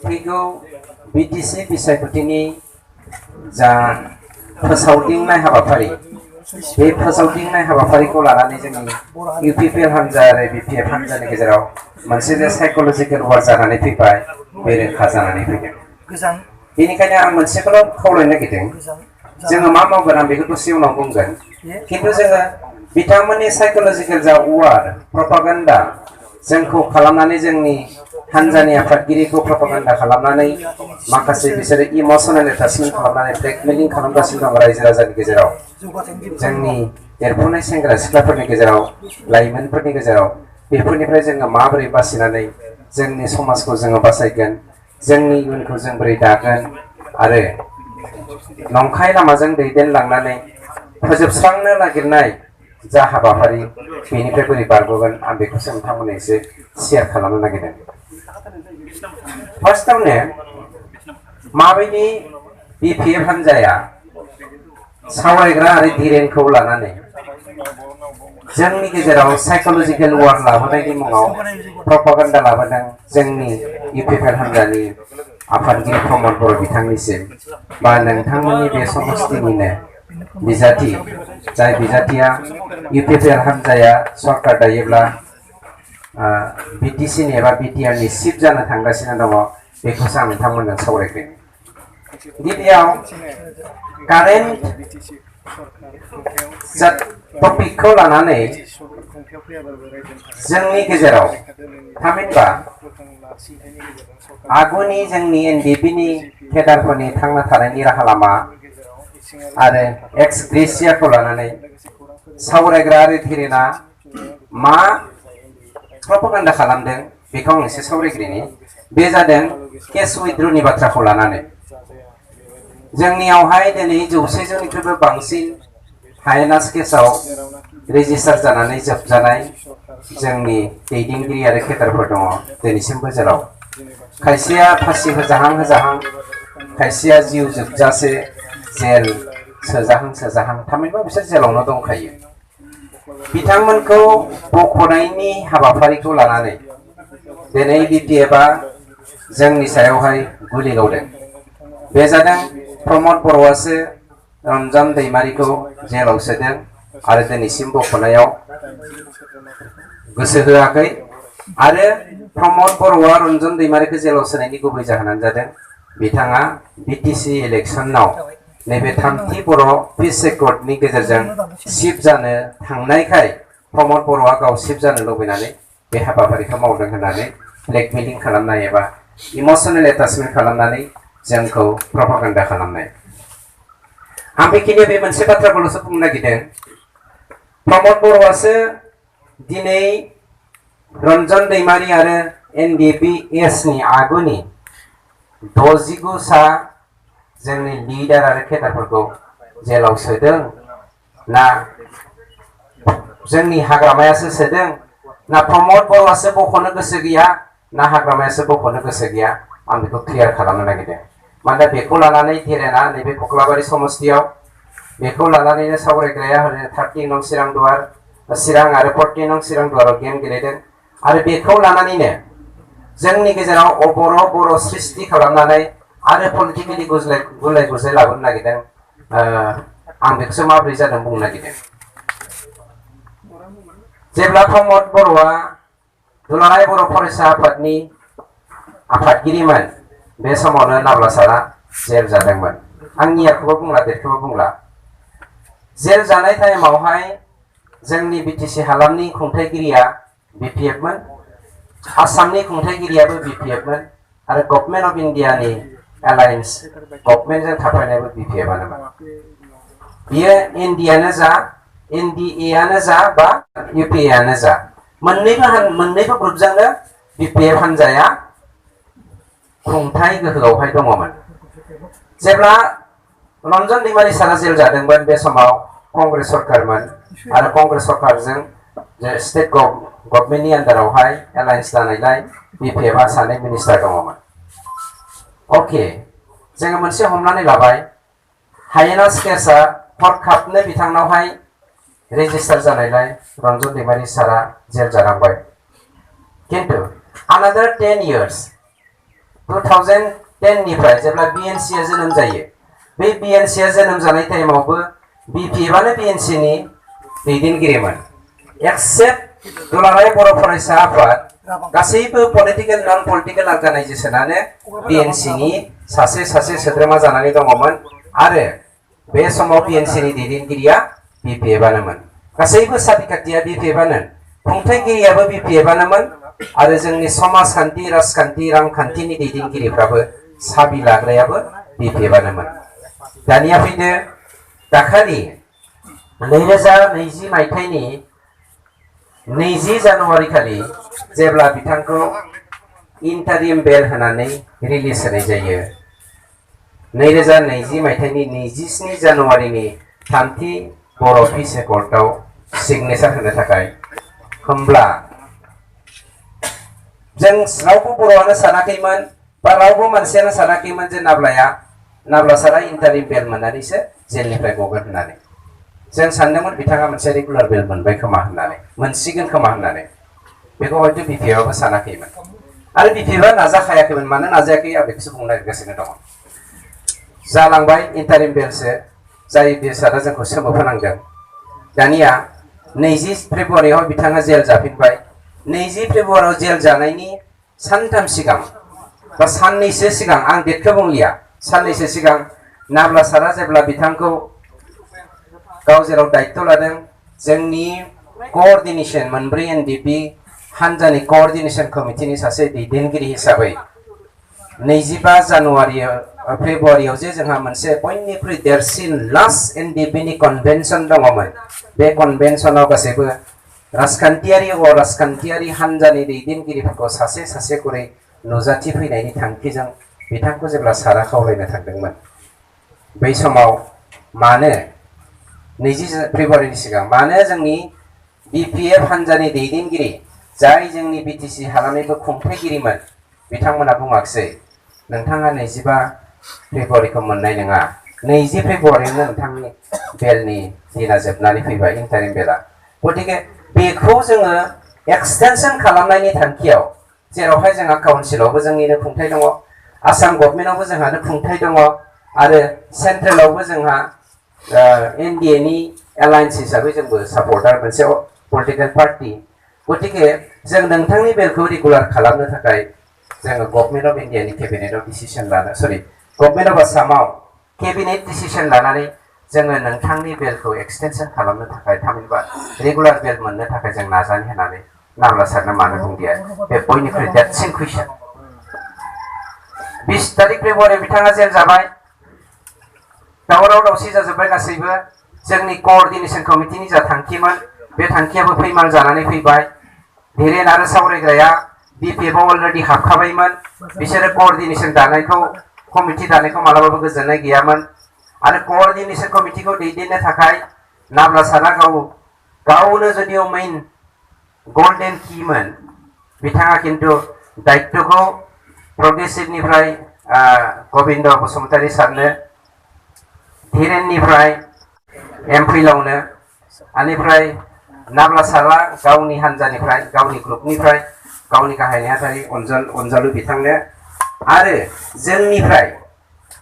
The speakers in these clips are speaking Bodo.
फैगौ बिटिसि बिसायख'थिनि जा फोसावदिंनाय हाबाफारि बे फोसावदिंनाय हाबाफारिखौ लानानै जोंनि इउपिपिएल हान्जा आरो बिपिएफ हान्जानि गेजेराव मोनसे जे साइक'लजिकेल वार जानानै फैबाय बे रोखा जानानै फैदों। बेनिखायनो आं मोनसेखौल' खावलायनो नागिरदों जोङो मा मावगोन आं बेखौ दसे उनाव बुंगोन खिन्थु जोङो बिथांमोननि साइक'लजिकेल जा वार प्रपागान्डा जोंखौ खालामनानै जोंनि हान्जानि आफादगिरिखौ प्रपागान्डा खालामनानै माखासे बिसोरो इमसनेल एटाचमेन्ट खालामनानै ब्लेकमेलिं खालामगासिनो दं रायजो राजानि गेजेराव जोंनि देरफुनाय सेंग्रा सिख्लाफोरनि गेजेराव लाइमोनफोरनि गेजेराव बेफोरनिफ्राय जोङो माबोरै बासिनानै जोंनि समाजखौ जोङो बासायगोन जोंनि इयुनखौ जों बोरै दागोन आरो नंखाय लामाजों दैदेनलांनानै फोजोबस्रांनो नागिरनाय जा हाबाफारि बेनिफ्राय बोरै बारग'गोन आं बेखौसो नोंथांमोननो एसे शेयार खालामनो नागिरदों। फार्स्टआवनो माबायदि बिपिएफ हान्जाया सावरायग्रा आरो धिरेनखौ लानानै जोंनि गेजेराव साइक'लजिकेल वार लाबोनायनि मुङाव प्रपागान्डा लाबोदों जोंनि इउपिपिएल हान्जानि आफादगिरि प्रमद बर' बिथांनिसिम बा नोंथांमोननि बे समस्तिनिनो बिजाथि जाय बिजाथिया इउपिपिएल हान्जाया सरकार दायोब्ला बिटिसिनि एबा बिटिआरनि चिफ जानो थांगासिनो दङ बेखौसो आं नोंथांमोनजों सावरायगोन। गिबियाव कारेन्ट टपिकखौ लानानै जोंनि गेजेराव थामहिनबा आगुनि जोंनि एनडिपिनि केडारफोरनि थांना थानायनि राहा लामा आरो एक्स ग्रेसियाखौ लानानै सावरायग्रा आरो धिरेना मा प्रपागान्डा खालामदों बेखौ आं एसे सावरायग्रोनि। बे जादों केस उइथड्रनि बाथ्राखौ लानानै जोंनियावहाय दिनै 100 जननिख्रुइबो बांसिन हायेनास केसाव रेजिस्टार जानानै जोबजानाय जोंनि दैदेनगिरि आरो केडारफोर दङ दिनैसिमबो जेराव खायसेया फासि होजाहां खायसेया जिउ जोबजासे जेल सोजाहां थामहिनबा बिसोर जेलावनो दंखायो। बिथांमोनखौ बख'नायनि हाबाफारिखौ लानानै दिनै बिपिएफआ जोंनि सायावहाय गुलि गावदों। बे जादों प्रमद बर'आसो रन्जन दैमारिखौ जेलाव सोदों आरो दिनैसिम बख'नायाव गोसो होआखै आरो प्रमद बर'आ रन्जन दैमारिखौ जेलाव सोनायनि गुबै जाहोनानो जादों बिथाङा बिटिसि इलेक्सनाव नैबे थामथि बर' पिस एकर्डनि गेजेरजों चिफ जानो थांनायखाय प्रमद बर'आ गाव चिफ जानो लुबैनानै बे हाबाफारिखौ मावदों होननानै ब्लेकमेलिं खालामनाय एबा इमसनेल एटाचमेन्ट खालामनानै जोंखौ प्रपागान्डा खालामनाय। आं बेखिनियाव बे मोनसे बाथ्राखौल'सो बुंनो नागिरदों प्रमद बर'आसो दिनै रन्जन दैमारि आरो एनडिपिएसनि आगुनि 69 सा जोंनि लिडार आरो केडारफोरखौ जेलाव सोदों ना जोंनि हाग्रामायासो सोदों ना प्रमद बर'आसो बख'नो गोसो गैया ना हाग्रामायासो बख'नो गोसो गैया आं बेखौ क्लियार खालामनो नागिरदों। मानोना बेखौ लानानै धिरेना नैबे कक्लाबारि समस्तियाव बेखौ लानानैनो सावरायग्राया हरै 30 नं चिरां आरो 40 नं चिरां दुवाराव गेम गेलेदों आरो बेखौ लानानैनो जोंनि गेजेराव बर' सृष्टि खालामनानै आरो पलिटिकेलि गुलाय गुजाय लाबोनो नागिरदों। आं बेखौसो माबोरै जादों बुंनो नागिरदों। जेब्ला प्रमद बर'आ दुलाराय बर' फरायसा आफादनि आफादगिरिमोन बे समावनो नाब्ला सारा जेल जादोंमोन। आंनि आखुबो बुंला देरखौबो बुंला। जेल जानाय टाइमावहाय जोंनि बिटिसि हालामनि खुंथायगिरिया बिपिएफमोन, आसामनि खुंथायगिरियाबो बिपिएफमोन आरो गभर्नमेन्ट अफ इन्डियानि एलायन्स गभर्नमेन्टजों थाफायनायबो बिपिएफआनोमोन। बियो एनडिएआनो जा बा इउपिएआनो जा मोननैबो ग्रुपजोंनो बिपिएफ हान्जाया खुंथाय गोहोआवहाय दङमोन। जेब्ला रन्जन दैमारि सारा जेल जादोंमोन बे समाव कंग्रेस सरकारमोन आरो कंग्रेस सरकारजों स्टेट गभर्नमेन्टनि आन्दारावहाय एलायन्स जानायलाय बिपिएफआ सानै मिनिस्टार दङमोन। अके जोङो मोनसे हमनानै लाबाय हायेनास केसआ हरखाबनो बिथांनावहाय रेजिस्टार जानायलाय रन्जन दैमारि सारा जेल जानांबाय। किन्तु another 10 years 2010 निफ्राय जेब्ला BNC आ जोनोम जायो बे BNC आ जोनोम जानाय टाइमावबो BPF आनो BNC नि दैदेनगिरिमोन एक्सेप्ट दुलाराय बर' फरायसा आफाद गासैबो पलिटिकेल नन पलिटिकेल अर्गानाइजेशनानो BNC नि सासे सोद्रोमा जानानै दङमोन आरो बे समाव BNC नि दैदेनगिरिया BPF आनोमोन गासैबो साबिखाथिया BPF आनो खुंथायगिरियाबो BPF आनोमोन आरो जोंनि समाजखान्थि राजखान्थि रांखान्थिनि दैदेनगिरिफ्राबो साबि लाग्रायाबो BPF आनोमोन दानिया फैदो दाखालि 2020 मायथाइनि 20 जानुवारि खालि जेब्ला बिथांखौ इन्टारिम बेल होनानै रिलिज होनाय जायो 2020 मायथाइनि 27 जानुवारिनि थामथि बर' पिस एकर्डआव सिगनेचार होनो थाखाय होमब्ला जों रावबो बर'आनो सानाखैमोन बा रावबो मानसियानो सानाखैमोन जे नाब्ला सारा इन्टारिम बेल मोननानैसो जेलनिफ्राय गगोन होननानै जों सानदोंमोन बिथाङा मोनसे रेगुलार बेल मोनबाय खोमा होननानै मोनसिगोन खोमा होननानै बेखौ हयथ' BPF आबो सानाखैमोन आरो BPF आ नाजाखायाखैमोन मानो नाजायाखै आं बेखौसो बुंनो नागिरगासिनो दङ जालांबाय इन्टारिम बेलसो जाय बेसादा जोंखौ सोमोबहोनांदों दानिया 20 फेब्रुवारियाव बिथाङा जेल जाफिनबाय 20 फेब्रुवारियाव जेल जानायनि सानथाम सिगां बा साननैसो सिगां आं डेटखौ बुंलिया साननैसो सिगां नाब्ला सारा जेब्ला बिथांखौ गाव जेराव दायित्व लादों जोंनि कोअर्डिनेशन मोनब्रै NDP हानजानि कोअर्डिनेशन कमिटिनि सासे दैदेनगिरि हिसाबै 25 फेब्रुवारियाव जे जोंहा मोनसे बयनिख्रुइ देरसिन लास्ट NDP नि कन्भेन्सन दङमोन बे कन्भेन्सनाव गासैबो राजखान्थियारि हानजानि दैदेनगिरिफोरखौ सासे करै नुजाथि फैनायनि थांखिजों बिथांखौ जेब्ला सारा खावलायनो थांदोंमोन बै समाव मानो 20 फेब्रुवारिनि सिगां मानो जोंनि BPF हानजानि दैदेनगिरि जाय जोंनि BTC हालामनिबो खुंथायगिरिमोन बिथांमोना बुङाखिसै नोंथाङा 25 फेब्रुवारिखौ मोननाय नङा 20 फेब्रुवारियावनो नोंथांनि बेलनि दिना जोबनानै फैबाय इन्टारिम बेला गतिके बेखौ जोङो एक्सटेनसन खालामनायनि थांखियाव जेरावहाय जोंहा काउन्सिलावबो जोंनिनो खुंथाय दङ आसाम गभर्नमेन्टआवबो जोंहानो खुंथाय दङ आरो सेन्ट्रेलावबो जोंहा NDA नि एलायन्स हिसाबै जोंबो सापर्टार मोनसे पलिटिकेल पार्टी गतिके जों नोंथांनि बेलखौ रेगुलार खालामनो थाखाय जोङो गभर्नमेन्ट अफ इन्डिया नि केबिनेटआव डिसिसन गभर्नमेन्ट अफ आसामाव केबिनेट डिसिसन लानानै जोङो नोंथांनि बेलखौ एक्सटेनसन खालामनो थाखाय थामहिनबा रेगुलार बेल मोननो थाखाय जों नाजानो होनानै नाब्ला सारनो मानो बुंदिया बे बयनिख्रुइ देरसिन कुइसन 20 तारिख फेब्रुवारि बिथाङा जेल जाबाय दावराव दावसि जाजोब्बाय गासैबो जोंनि कोअर्डिनेशन कमिटिनि जा थांखिमोन बे थांखियाबो फैमाल जानानै फैबाय धीरेन आरो सावरायग्राया BPF आव अलरेडि हाबखाबायमोन बिसोरो कोअर्डिनेशन दानायखौ कमिटि दानायखौ मालाबाबो गोजोननाय गैयामोन आरो कोअर्डिनेशन कमिटिखौ दैदेननो थाखाय नाब्ला सारा गावनो जदिव मेइन गोल्डेन कीमोन बिथाङा किन्तु दायित्वखौ प्रोग्रेसिभनिफ्राय गोविन्द बसुमतारी सारनो धीरेननिफ्राय एमफिलावनो आनिफ्राय नाब्ला सारा गावनि हानजानिफ्राय गावनि ग्रुपनिफ्राय गावनि गाहाय नेहाथारि अनजालु बिथांनो आरो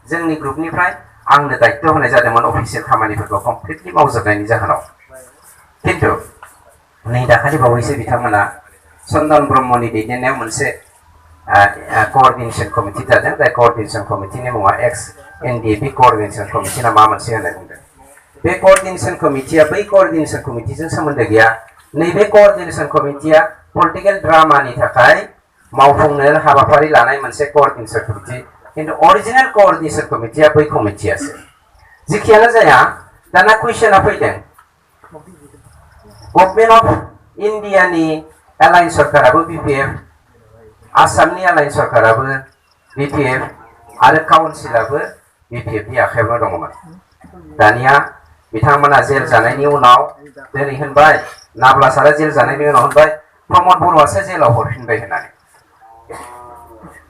जोंनि ग्रुपनिफ्राय आंनो दायित्व होनाय जादोंमोन अफिसियेल खामानिफोरखौ कमप्लिटलि मावजोबनायनि जाहोनाव किन्तु नै दाखालि बावैसो बिथांमोना चन्दन ब्रह्मनि दैदेननायाव मोनसे कोअर्डिनेशन कमिटि जादों जाय कोअर्डिनेशन कमिटिनि मुङा एक्स NDP कोअर्डिनेशन कमिटि ना मा मोनसे होननाय बुंदों बे कोअर्डिनेशन कमिटिया बै कोअर्डिनेशन कमिटिजों सोमोन्दो गैया नैबे कोअर्डिनेशन कमिटिया पलिटिकल ड्रामानि थाखाय मावफुंनो हाबाफारि लानाय मोनसे कोअर्डिनेशन कमिटि किन्तु अरिजिनेल कोअर्डिनेशन कमिटिया बै कमिटियासो जिखियानो जाया दाना कुइसना फैदों गभर्नमेन्ट अफ इन्डियानि एलायन्स सरकाराबो BPF आसामनि एलायन्स सरकाराबो BPF आरो काउन्सिलाबो BPF नि आखायावनो दङमोन दानिया बिथांमोना जेल जानायनि उनाव दिनै होनबाय नाब्ला सारा जेल जानायनि उनाव होनबाय प्रमद बर'आसो जेलाव हरफिनबाय होननानै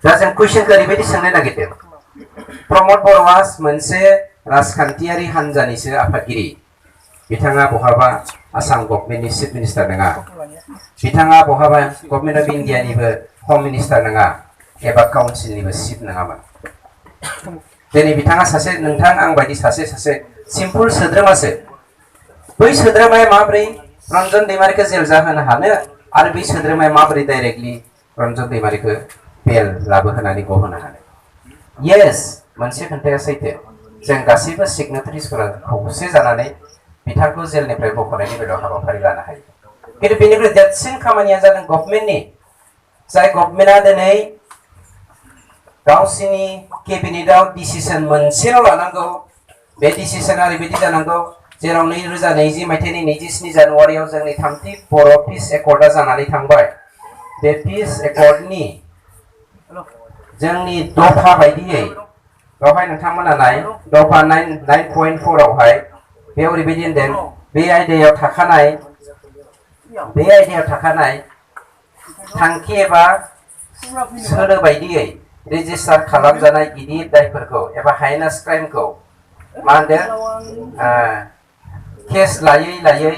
दा जों कुइसनखौ ओरैबायदि सोंनो नागिरदों प्रमद बर'आ मोनसे राजखान्थियारि हानजानिसो आफादगिरि बिथाङा बहाबा आसाम गभर्नमेन्टनि चिफ मिनिस्टार नङा बिथाङा बहाबा गभर्नमेन्ट अफ इन्डियानिबो हम मिनिस्टार नङा एबा काउन्सिलनिबो सिट नङामोन दिनै बिथाङा सासे नोंथां आं बायदि सासे सिम्पोल सोद्रोमासो बै सोद्रोमाया माबोरै रन्जन दैमारिखौ जेल जाहोनो हानो आरो बै सोद्रोमाया माबोरै डाइरेक्टलि रन्जन दैमारिखौ बेल लाबोहोनानै गहोनो हानो येस मोनसे खोथाया सैथो जों गासैबो सिगनेटारिसफोरा खौसे जानानै बिथांखौ जेलनिफ्राय बख'नायनि बेलायाव हाबाफारि लानो हायो खिन्थु बेनिख्रुइ देरसिन खामानिया जादों गभर्नमेन्टनि जाय गभर्नमेन्टआ दिनै गावसिनि केबिनेटआव डिसिसन मोनसेल' लानांगौ बे डिसिसना ओरैबायदि जानांगौ जेराव 2020 मायथाइनि 27 जानुवारियाव जोंनि 3थि बर' पिस एकर्डआ जानानै थांबाय बे पिस एकर्डनि जोंनि दफा बायदियै बेवहाय नोंथांमोना नाय दफा 9.4 आवहाय बेयाव ओरैबायदि होनदों बे आयदायाव थाखानाय थांखि एबा सोलो बायदियै रेजिस्टार खालामजानाय गिदिर दायफोरखौ एबा हाइनास क्राइमखौ मा होनदों केस लायै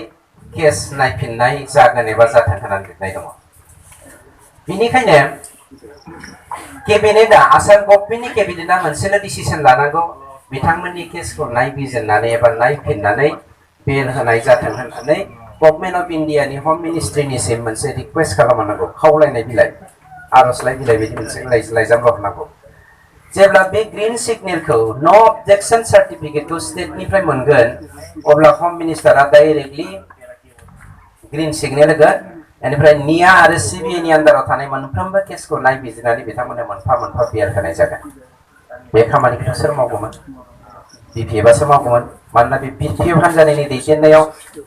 केस नायफिननाय जागोन एबा जाथों होननानै लिरनाय दङ बेनिखायनो केबिनेटआ आसाम गभर्नमेन्टनि केबिनेटआ मोनसेल' डिसिसन लानांगौ बिथांमोननि केसखौ नायबिजिरनानै एबा नायफिननानै बेल होनाय जाथों होननानै गभर्नमेन्ट अफ इन्डियानि हम मिनिस्ट्रिनिसिम मोनसे रिक्वेस्ट खालामनांगौ खावलायनाय बिलाइ आर'जलाइ बिलाइ बायदि मोनसे लाइजाम हरनांगौ जेब्ला बे ग्रीन सिगनेलखौ नो अबजेक्शन सार्टिफिकेटखौ स्टेटनिफ्राय मोनगोन अब्ला हम मिनिस्टारा डाइरेक्टलि ग्रीन सिगनेल होगोन बेनिफ्राय निया आरो सिबिआइनि आन्दाराव थानाय मोनफ्रोमबो केसखौ नायबिजिरनानै बिथांमोननो मोनफा मोनफा बेल होनाय जागोन बे खामानिखौ सोर मावगौमोन बिपिएफआसो मावगौमोन मानोना बे बिपिएफ हान्जानि दैदेननायाव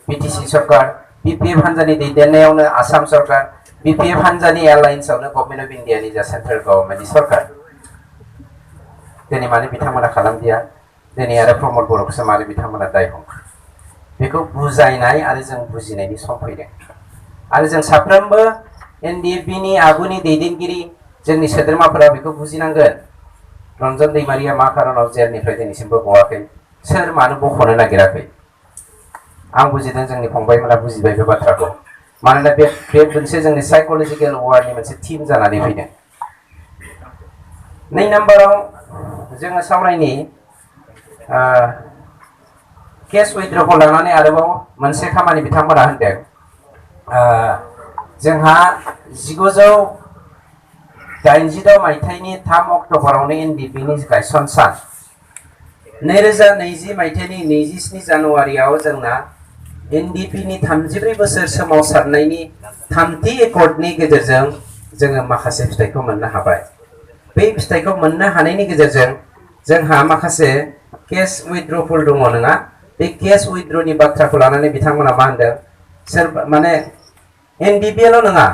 बिटिसि सरकार बिपिएफ हान्जानि दैदेननायावनो आसाम सरकार बिपिएफ हान्जानि एलायन्सआवनो गभर्नमेन्ट अफ इन्डियानि जा सेन्ट्रेल गभर्नमेन्टनि सरकार दिनै मानो बिथांमोना खालामदिया दिनै आरो प्रमद बर'खौसो मानो बिथांमोना दाय हमो बेखौ बुजायनाय आरो जों बुजिनायनि सम फैदों आरो जों साफ्रोमबो एनडिएफबिनि आगुनि दैदेनगिरि जोंनि सोद्रोमाफोरा बेखौ बुजिनांगोन रन्जन दैमारिया मा खारनाव जेलनिफ्राय दिनैसिमबो गवाखै सोर मानो बख'नो नागिराखै आं बुजिदों जोंनि फंबायमोना बुजिबाय बे बाथ्राखौ मानोना बे मोनसे जोंनि साइकोलजिकेल वारनि मोनसे थीम जानानै फैदों 2 नाम्बाराव जोङो सावरायनि केस उइथड्रखौ लानानै आरोबाव मोनसे खामानि बिथांमोना होनदों जोंहा 1986 मायथाइनि 3 अक्ट'बरावनो एनडिएफबिनि गायसन सान 2020 मायथाइनि 27 जानुवारियाव जोंना एनडिएफबिनि 34 बोसोर सोमावसारनायनि 3थि एकर्डनि गेजेरजों जोङो माखासे फिथाइखौ मोननो हाबाय बे फिथाइखौ मोननो हानायनि गेजेरजों जोंहा माखासे केस उइथड्रफोर दङ नङा बे केस उइथड्रनि बाथ्राखौ लानानै बिथांमोना मा होनदों सोर माने एनडिएफबिल' नङा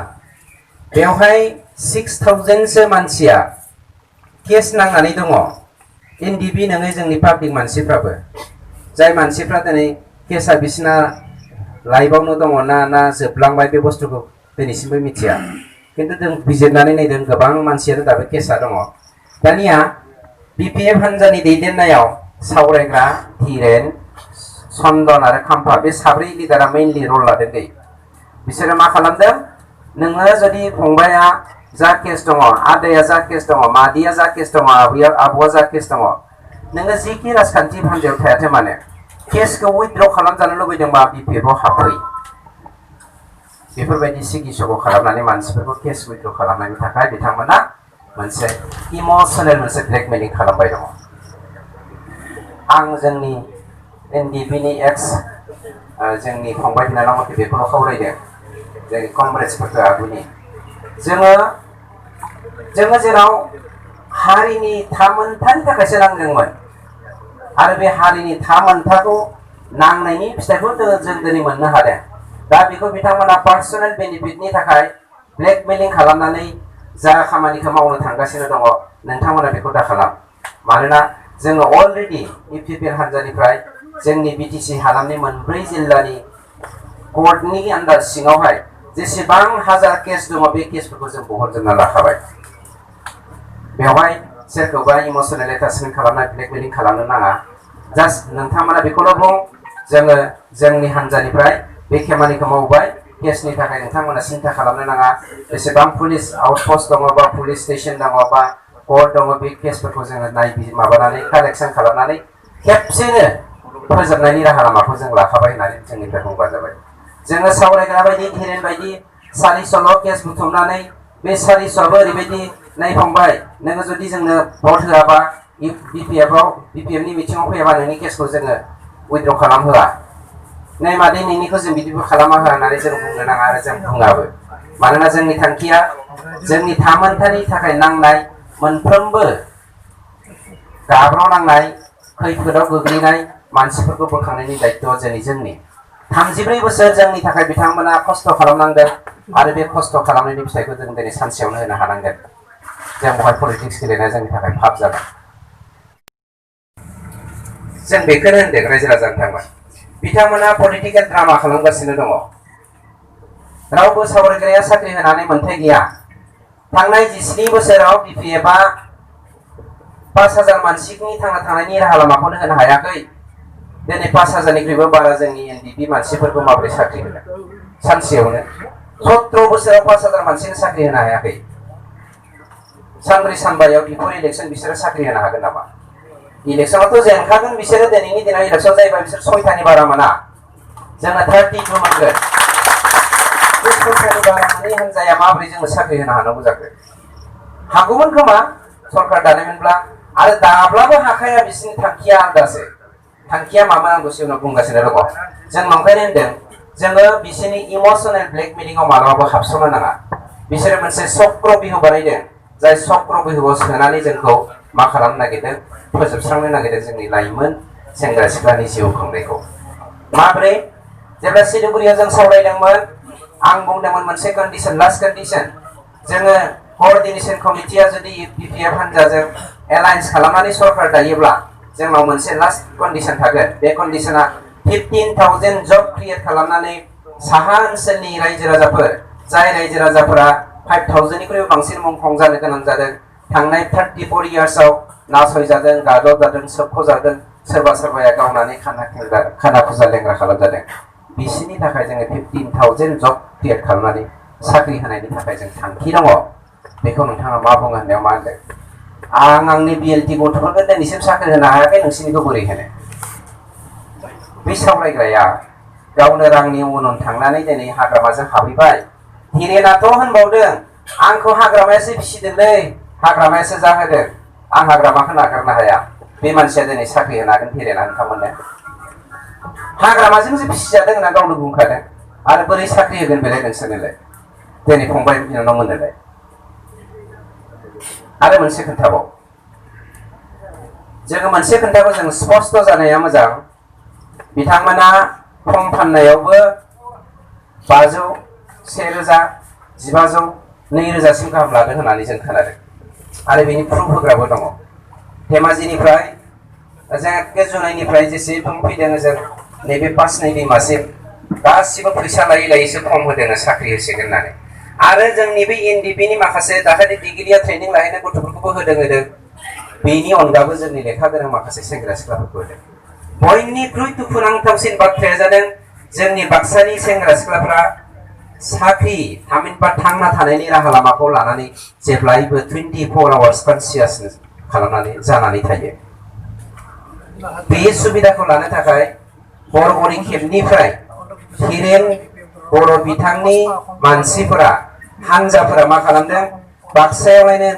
बेवहाय 6000सो मानसिया केस नांनानै दङ एनडिएफबि नङै जोंनि पाब्लिक मानसिफ्राबो जाय मानसिफ्रा दिनै केसा बिसिना लाइभआवनो दङ ना जोबलांबाय बे बुस्थुखौ दिनैसिमबो मिथिया खिन्थु जों बिजिरनानै नायदों गोबां मानसियानो दाबो केसा दङ दानिया बिपिएफ हान्जानि दैदेननायाव सावरायग्रा धीरेन चन्दन आरो खाम्फा बे साब्रै लिडारा मेइनलि रल लादों दै बिसोरो मा खालामदों नोङो जुदि फंबाया जा केस दङ आदाया जा केस दङ मादैया जा केस दङ आब'आ जा केस दङ नोङो जिखि राजखान्थि हान्जायाव थायाथों मानो केसखौ उइथड्र खालामजानो लुबैदोंबा बिपिएफआव हाबफै बेफोरबायदि सिगिसखौ खालामनानै मानसिफोरखौ केस उइथड्र खालामनायनि थाखाय बिथांमोना मोनसे इमोसनेल मोनसे ब्लेकमेलिं खालामबाय दङ आं जोंनि एनडिएफबिनि एक्स जोंनि फंबाय बिनानावमोनखौ बेखौनो खावलायदों जोंनि कमरेड्सफोरखौ आगुनि जोङो जेराव हारिनि थामोनथानि थाखायसो नांदोंमोन आरो बे हारिनि थामोनथाखौ नांनायनि फिथाइखौ जों दिनै मोननो हादों दा बेखौ बिथांमोना पार्सनेल बेनिफिटनि थाखाय ब्लेकमेलिं खालामनानै जा खामानिखौ मावनो थांगासिनो दङ नोंथांमोना बेखौ दाखालाम मानोना जोङो अलरेडि इउपिपिएल हान्जानिफ्राय जोंनि बिटिसि हालामनि 4 जिल्लानि कर्टनि आन्दार सिङावहाय जेसेबां हाजार केस दङ बे केसफोरखौ जों बहनजोबना लाखाबाय बेवहाय सोरखौबा इमोसनेल एटाचमेन्ट खालामनाय ब्लेकमेलिं खालामनो नाङा जास्ट नोंथांमोना बेखौल' बुं जोङो जोंनि हान्जानिफ्राय बे खामानिखौ मावबाय केसनि थाखाय नोंथांमोना सिन्था खालामनो नाङा बेसेबां पुलिस आउटपस्ट दङ बा पुलिस स्टेशन दङ बा कोर्ट दङ बे केसफोरखौ जोङो माबानानै कालेक्सन खालामनानै खेबसेनो फोजोबनायनि राहा लामाखौ जों लाखाबाय होननानै जोंनिफ्राय बुंबानो जाबाय। जोङो सावरायग्रा बायदि धीरेन बायदि 400 केस बुथुमनानै बे 400आबो ओरैबायदि नै फंबाय नोङो जुदि जोंनो भट होआबा बिपिएफनि मिटिङाव फैयाबा नोंनि केसखौ जोङो उइथड्र खालामहोआ नै मादै नोंनिखौ जों बिदिबो खालामा होननानै जों बुंनो नाङा आरो जों बुङाबो। मानोना जोंनि थांखिया जोंनि थामोनथानि थाखाय नांनाय मोनफ्रोमबो गाब्र'नांनाय खैफोदाव गोग्लैनाय मानसिफोरखौ बोखांनायनि दायित्वआ जोंनि 34 बोसोर जोंनि थाखाय बिथांमोना खस्थ' खालामनांदों आरो बे खस्थ' खालामनायनि फिथाइखौ जों दिनै सानसेयावनो होनो हानांगोन। जों बहाय पलिटिक्स गेलेनाया जोंनि थाखाय फाब जागोन। जों बेखौनो होनदों रायजो राजानो थांबाय बिथांमोना पलिटिकेल ड्रामा खालामगासिनो दङ। रावबो सावरायग्राया साख्रि होनानै मोन्थाय गैया। थांनाय 17 बोसोराव बिपिएफआ 5000 मानसिनि थांना थानायनि राहा लामाखौनो होनो हायाखै। दिनै 5000निख्रुइबो बारा जोंनि एनडिपि मानसिफोरखौ माबोरै साख्रि होनो सानसेयावनो 17 बोसोराव 5000 मानसिनो साख्रि होनो हायाखै। सानब्रै सानबायाव बिफोर इलेक्सन बिसोरो साख्रि होनो हागोन नामा? इलेक्सनावथ' जेनखागोन बिसोरो दिनैनि दिनाव इलेक्सन जायोबा बिसोर 6थानि बारा मोना। जोंना 32 मोनगोन। बे 6थानि बारा मोनै हान्जाया माबोरै जोंनो साख्रि होनो हानांगौ जाखो? हागौमोन खोमा सरकार दानायमोनब्ला आरो दाब्लाबो हाखाया बिसोरनि थांखिया आलादासो। थांखिया मामोन आं दसे उनाव बुंगासिनो दङ। जों नंखायनो होनदों जोङो बिसोरनि इमसनेल ब्लेकमेलिंआव मालाबाबो हाबसननो नाङा। बिसोरो मोनसे चक्र बिहु बानायदों जाय चक्र बिहुआव सोनानै जोंखौ मा खालामनो नागिरदों फोजोबस्रांनो नागिरदों जोंनि लाइमोन सेंग्रा सिख्लानि जिउ खुंनायखौ। माब्रै जेब्ला सिलिगुरियाव जों सावरायदोंमोन आं बुंदोंमोन मोनसे कन्डिशन लास्ट कन्डिशन जोङो कोअर्डिनेशन कमिटिया जुदि बिपिएफ हान्जाजों एलायन्स खालामनानै सरकार दायोब्ला जोंनाव मोनसे लास्ट कन्डिशन थागोन। बे कन्डिशना 15,000 जब क्रिएट खालामनानै साहा ओनसोलनि रायजो राजाफोर जाय रायजो राजाफोरा 5000निख्रुइबो बांसिन मुंख्लं जानो गोनां जादों थांनाय 34 इयार्सआव नासयजादों गादबजादों सोबख'जादों सोरबा सोरबाया गावनानै खाना खुजा लेंग्रा खालामजादों। बिसोरनि थाखाय जोङो 15,000 जब क्रिएट खालामनानै साख्रि होनायनि थाखाय जों थांखि दङ। बेखौ नोंथाङा मा बुङो होननायाव मा होनदों? आंनि बिएलटि गथ'फोरखौ दिनैसिम साख्रि होनो हायाखै नोंसिनिखौ बोरै होनो? बे सावरायग्राया गावनो रांनि उन थांनानै दिनै हाग्रामाजों हाबहैबाय। धीरेनाथ' होनबावदों आंखौ हाग्रामायासो फिसिदोंलै हाग्रामायासो जाहोदों आं हाग्रामाखौ नागारनो हाया। बे मानसिया दिनै साख्रि होनो हागोन धीरेना नोंथांमोननो? हाग्रामाजोंसो फिसिजादों होनना गावनो बुंखादों आरो बोरै साख्रि होगोन बेलाय नोंसोरनोलाय दिनै फंबाय बिनानाव मोननोलाय? आरो मोनसे खोन्थाबाव जोङो मोनसे खोन्थाखौ जों स्पष्ट जानाया मोजां। बिथांमोना फर्म फाननायावबो 500, 1000, 1500, 2000सिम गाहाम लादों होननानै जों खोनादों आरो बेनि प्रुफ होग्राबो दङ। धेमाजिनिफ्राय एके जुनाइनिफ्राय जेसेबां फैदों जों नैबे 5 दैमासिम गासिबो फैसा लायै लायैसो फर्म होदों साख्रि होसिगोन होननानै। आरो जोंनि बे एनडिपिनि माखासे दाखालि डिग्रिया ट्रेनिं लाहैनाय गथ'फोरखौबो होदों। बेनि अनगाबो जोंनि लेखा गोरों माखासे सेंग्रा सिख्लाफोरखौ होदों। बयनिख्रुइ दुखुनांथावसिन बाथ्राया जादों जोंनि बाक्सानि सेंग्रा सिख्लाफ्रा साख्रि थामहिनबा थांना थानायनि राहा लामाखौ लानानै जेब्लायबो 24 आवार्स कनसियास खालामनानै जानानै थायो। बे सुबिदाखौ लानो थाखाय बरग'नि खेबनिफ्राय हिरेन बर' बिथांनि मानसिफोरा हानजाफोरा मा खालामदों बाक्सायावलायनो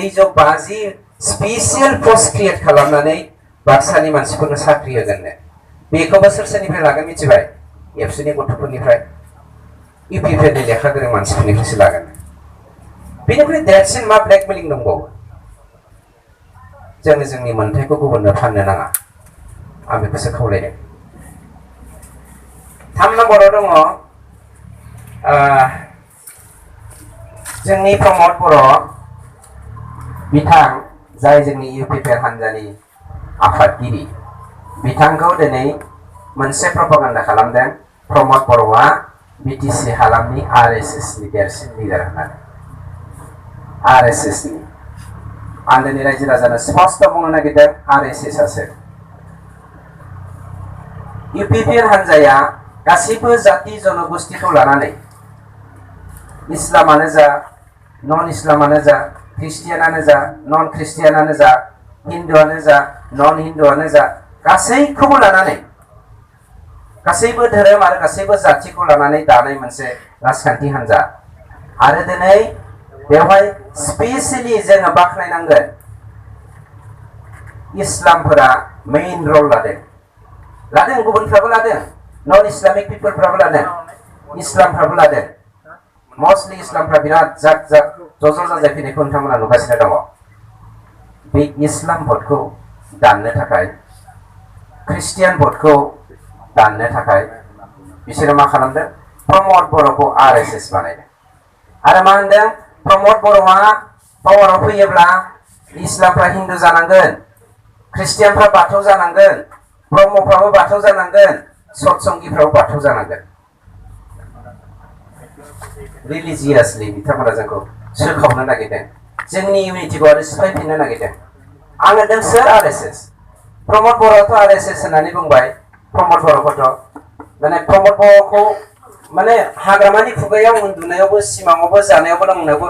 250 स्पेसियेल पस्ट क्रिएट खालामनानै बाक्सानि मानसिफोरनो साख्रि होगोननो। बेखौबो सोरनिफ्राय लागोन मिथिबाय? एबसुनि गथ'फोरनिफ्राय इउपिपिएलनि लेखा गोरों मानसिफोरनिफ्रायसो लागोन। बेनिफ्राय देरसिन मा ब्लेकमेलिं दंबावो? जोङो जोंनि मोन्थायखौ गुबुननो फाननो नाङा आं बेखौसो खावलायदों। 3 नम्बराव दङ जोंनि प्रमद बर' बिथां जाय जोंनि इउपिपिएल हान्जानि आफादगिरि बिथांखौ दिनै मोनसे प्रपागान्डा खालामदों प्रमद बर'आ बिटिसि हालामनि आरएसएसनि देरसिन लिडार होननानै। आरएसएसनि आं दिनै रायजो राजानो स्पष्ट बुंनो नागिरदों आरएसएसआसो। इउपिपिएल हान्जाया गासैबो जाति जनगोष्ठीखौ लानानै इस्लामानो जा नन इस्लामानो जा ख्रिस्टियानानो जा नन ख्रिस्टियानानो जा हिन्दुआनो जा नन हिन्दुआनो जा गासैखौबो लानानै गासैबो धोरोम आरो गासैबो जातिखौ लानानै दानाय मोनसे राजखान्थि हान्जा आरो दिनै बेवहाय स्पेसियेलि जोङो बाख्नायनांगोन इस्लामफोरा मेइन रल लादों गुबुनफ्राबो लादों नन इस्लामिक पिपलफ्राबो लादों इस्लामफ्राबो लादों मस्टलि इस्लामफ्रा बिराद जाक जाक ज' जाजाय फैनायखौ नोंथांमोना नुगासिनो दङ बे इस्लाम भटखौ दाननो थाखाय ख्रिस्टियान भटखौ दाननो थाखाय बिसोरो मा खालामदों प्रमद बर'खौ RSS बानायदों आरो मा होनदों प्रमद बर'आ पावाराव फैयोब्ला इस्लामफ्रा हिन्दु जानांगोन ख्रिस्टियानफ्रा बाथौ जानांगोन ब्रह्मफ्राबो बाथौ जानांगोन सतसंगिफ्राबो बाथौ जानांगोन रिलिजियासलि बिथांमोना जोंखौ सोखावनो नागिरदों जोंनि इउनिटिखौ आरो सिफायफिननो नागिरदों आं होनदों सोर RSS प्रमद बर'आथ' RSS होननानै बुंबाय प्रमद बर'खौथ' माने प्रमद बर'खौ माने हाग्रामानि खुगायाव उन्दुनायावबो सिमाङावबो जानायावबो लोंनायावबो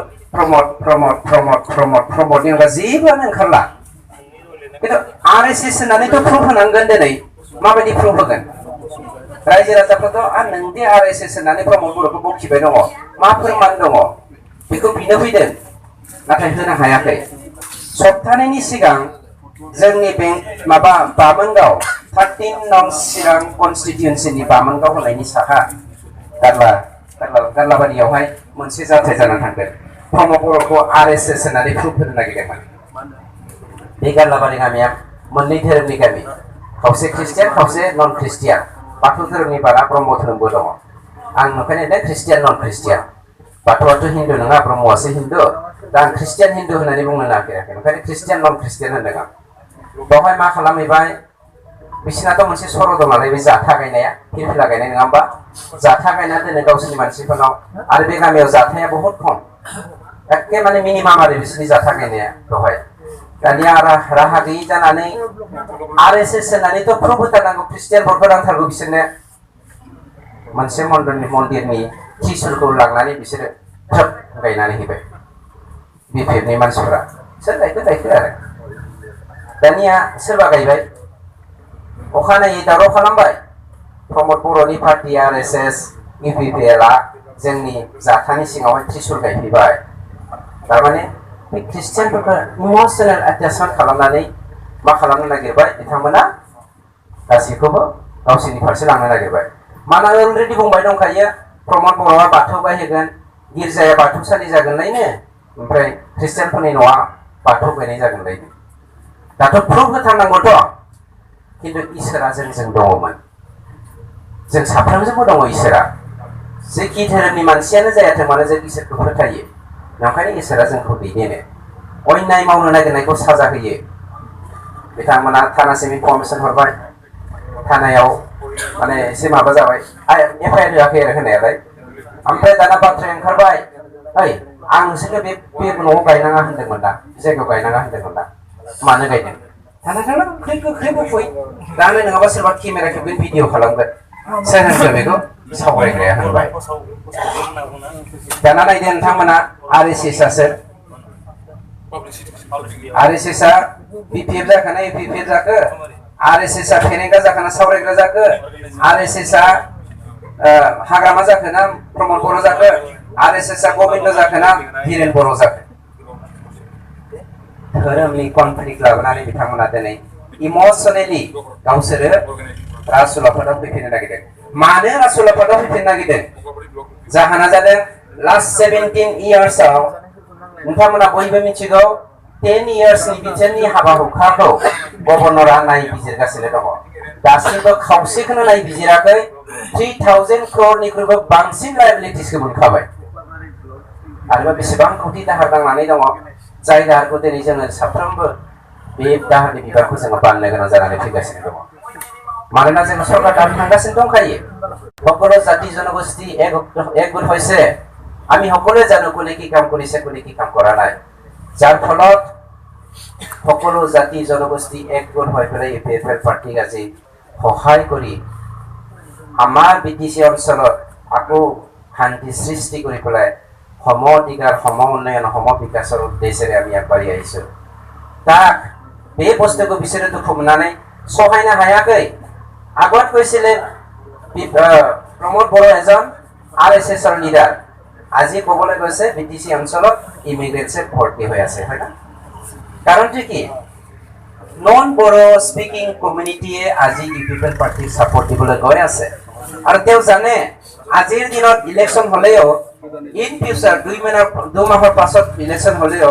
प्रमदनि अनगा जेबोआनो ओंखारला खिन्थु RSS होननानैथ' प्रुफ होनांगोन दिनै माबायदि प्रुफ होगोन रायजो राजाफ्राथ' नोंदि RSS होननानै प्रमद बर'खौ बखिबाय दङ मा फोरमान दङ बेखौ बिनो फैदों नाथाय होनो हायाखै सप्तानैनि सिगां जोंनि माबा बामोनगाव 13 नं चिरां कनस्टिटिउन्सिनि बामोनगाव होनायनि साहा गारलाबारियावहाय मोनसे जाथाय जानानै थांगोन प्रमद बर'खौ RSS होननानै प्रुफ होनो नागिरदोंमोन बे गारलाबारि गामिया मोननै धोरोमनि गामि खावसे ख्रिस्टियान खावसे नन ख्रिस्टियान बाथौ धोरोमनि बारा ब्रह्म धोरोमबो दङ आं नुखायनो ख्रिस्टियान नन ख्रिस्टियान बाथौआथ' हिन्दु नङा ब्रह्मआसो हिन्दु दा आं ख्रिस्टियान हिन्दु होननानै बुंनो नागिराखै ओंखायनो ख्रिस्टियान नन ख्रिस्टियान होनदों आं बेवहाय मा खालामहैबाय बिसिनाथ' मोनसे सर' दं नालाय बे जाथा गायनाया फिरफिला गायनाय नङा होमबा जाथा गायना दोनो गावसोरनि मानसिफोरनाव आरो बे गामियाव जाथाया बहुद खम एखे माने मिनिमाम आरो बिसोरनि जाथा गायनाया बेवहाय दानिया राहा गैयि जानानै RSS होननानैथ' प्रुफ होथारनांगौ ख्रिस्टियान भटखौ नांथारगौ बिसोरनो मोनसे मन्दिरनि त्रिसुलखौ लांनानै बिसोरो थ्रोब गायनानै होबाय BPFनि मानसिफ्रा सोर गायखो आरो दानिया सोरबा गायबाय अखानायै दावराव खालामबाय प्रमद बर'नि पार्टी RSS UPPLआ जोंनि जाथानि सिङावहाय त्रिसुल गायफैबाय थारमाने बे ख्रिस्टियानफोरखौ इमसनेल एटेचमेन्ट खालामनानै मा खालामनो नागिरबाय बिथांमोना गासैखौबो गावसोरनि फारसे लांनो नागिरबाय मानो अलरेडि बुंबाय दंखायो प्रमद बर'आ बाथौ गायहोगोन गिर्जाया बाथौसालि जागोनलायनो ओमफ्राय ख्रिस्टियानफोरनि न'आ बाथौ गायनाय जागोनलायनो दाथ' प्रुफ होथारनांगौथ' खिन्थु इसोरा जोंजों दङमोन जों साफ्रोमजोंबो दङ इसोरा जेखि धोरोमनि मानसियानो जायाथों मानो जों इसोरखौ फोथायो ओंखायनो इसोरा जोंखौ दैदेनो अन्याय मावनो नागिरनायखौ साजा होयो बिथांमोना थानासिम इनफरमेसन हरबाय थानायाव माने एसे माबा जाबाय FIR होआखै आरो होनायालाय ओमफ्राय दाना बाथ्राया ओंखारबाय ओइ आं नोंसोरनो बे न'आव गायनाङा होनदोंमोन दा जायगायाव गायनाङा होनदोंमोन दा मानो गायदों दाना गोख्रै बुंफै दानो नङाबा सोरबा केमेरा खेबगोन भिडिअ खालामगोन सोर होनखो बेखौ सावरायग्राया होनबाय दाना नायदो नोंथांमोना RSSआ सोर RSSआ BPF जाखोना UPPF जाखो RSSआ फेरेंगा जाखोना सावरायग्रा जाखो RSSआ हाग्रामा जाखोना प्रमद बर' जाखो RSSआ गबिन्द जाखोना हिरेन बर' जाखो धोरोमनि कनफ्लिक्ट लाबोनानै बिथांमोना दिनै इमसनेलि गावसोरो राजउलाफादाव फैफिननो नागिरदों मानो राजउलाफादाव फैफिननो नागिरदों जाहोना जादों लास्ट 17 इयार्सआव नोंथांमोना बयबो मिथिगौ 10 इयार्सनि बिथोननि हाबा हुखाखौ गभर्नरा नायबिजिरगासिनो दङ दासिमबो खावसेखौनो नायबिजिराखै 3000 क्ररनिख्रुइबो बांसिन लायबिलिटिसखौ मोनखाबाय आरो बेसेबां कोटि दाहार नांनानै दङ जाय दाहारखौ दिनै जोङो साफ्रोमबो बे दाहारनि बिबानखौ जोङो बाननो गोनां जानानै फैगासिनो दङ मानोना जोङो सरकार दाबि थांगासिनो दंखायो সকলো জাতি জনগোষ্ঠী একগোট হৈছে আমি সকলোৱে জানো কোনে কি কাম কৰিছে কোনে কি কাম কৰা নাই যাৰ ফলত সকলো জাতি জনগোষ্ঠী একগোট হৈ পেলাই UPPL পাৰ্টিক আজি সহায় কৰি আমাৰ বিটিচি অঞ্চলত আকৌ শান্তি সৃষ্টি কৰি পেলাই সম অধিকাৰ সম উন্নয়ন সম বিকাশৰ উদ্দেশ্যেৰে আমি আগবাঢ়ি আহিছোঁ তাক এই বস্তুটো বিচাৰি দুখ মোনাनै সহায়না হায়াকৈ আগত কৈছিলে প্ৰমোদ বড়ো এজন RSSৰ লিডাৰ আজি ক'বলৈ গৈছে বিটিচি অঞ্চলত ইমিগ্ৰেটছে ভৰ্তি হৈ আছে হয় না কাৰণটো কি নন বড়ো স্পিকিং কমিউনিটিয়ে আজি ইউপিপিএল পাৰ্টিক সাপোৰ্ট দিবলৈ গৈ আছে আৰু তেওঁ জানে আজিৰ দিনত ইলেকশ্যন হ'লেও ইন ফিউচাৰ 2 মাহৰ পাছত ইলেকশ্যন হ'লেও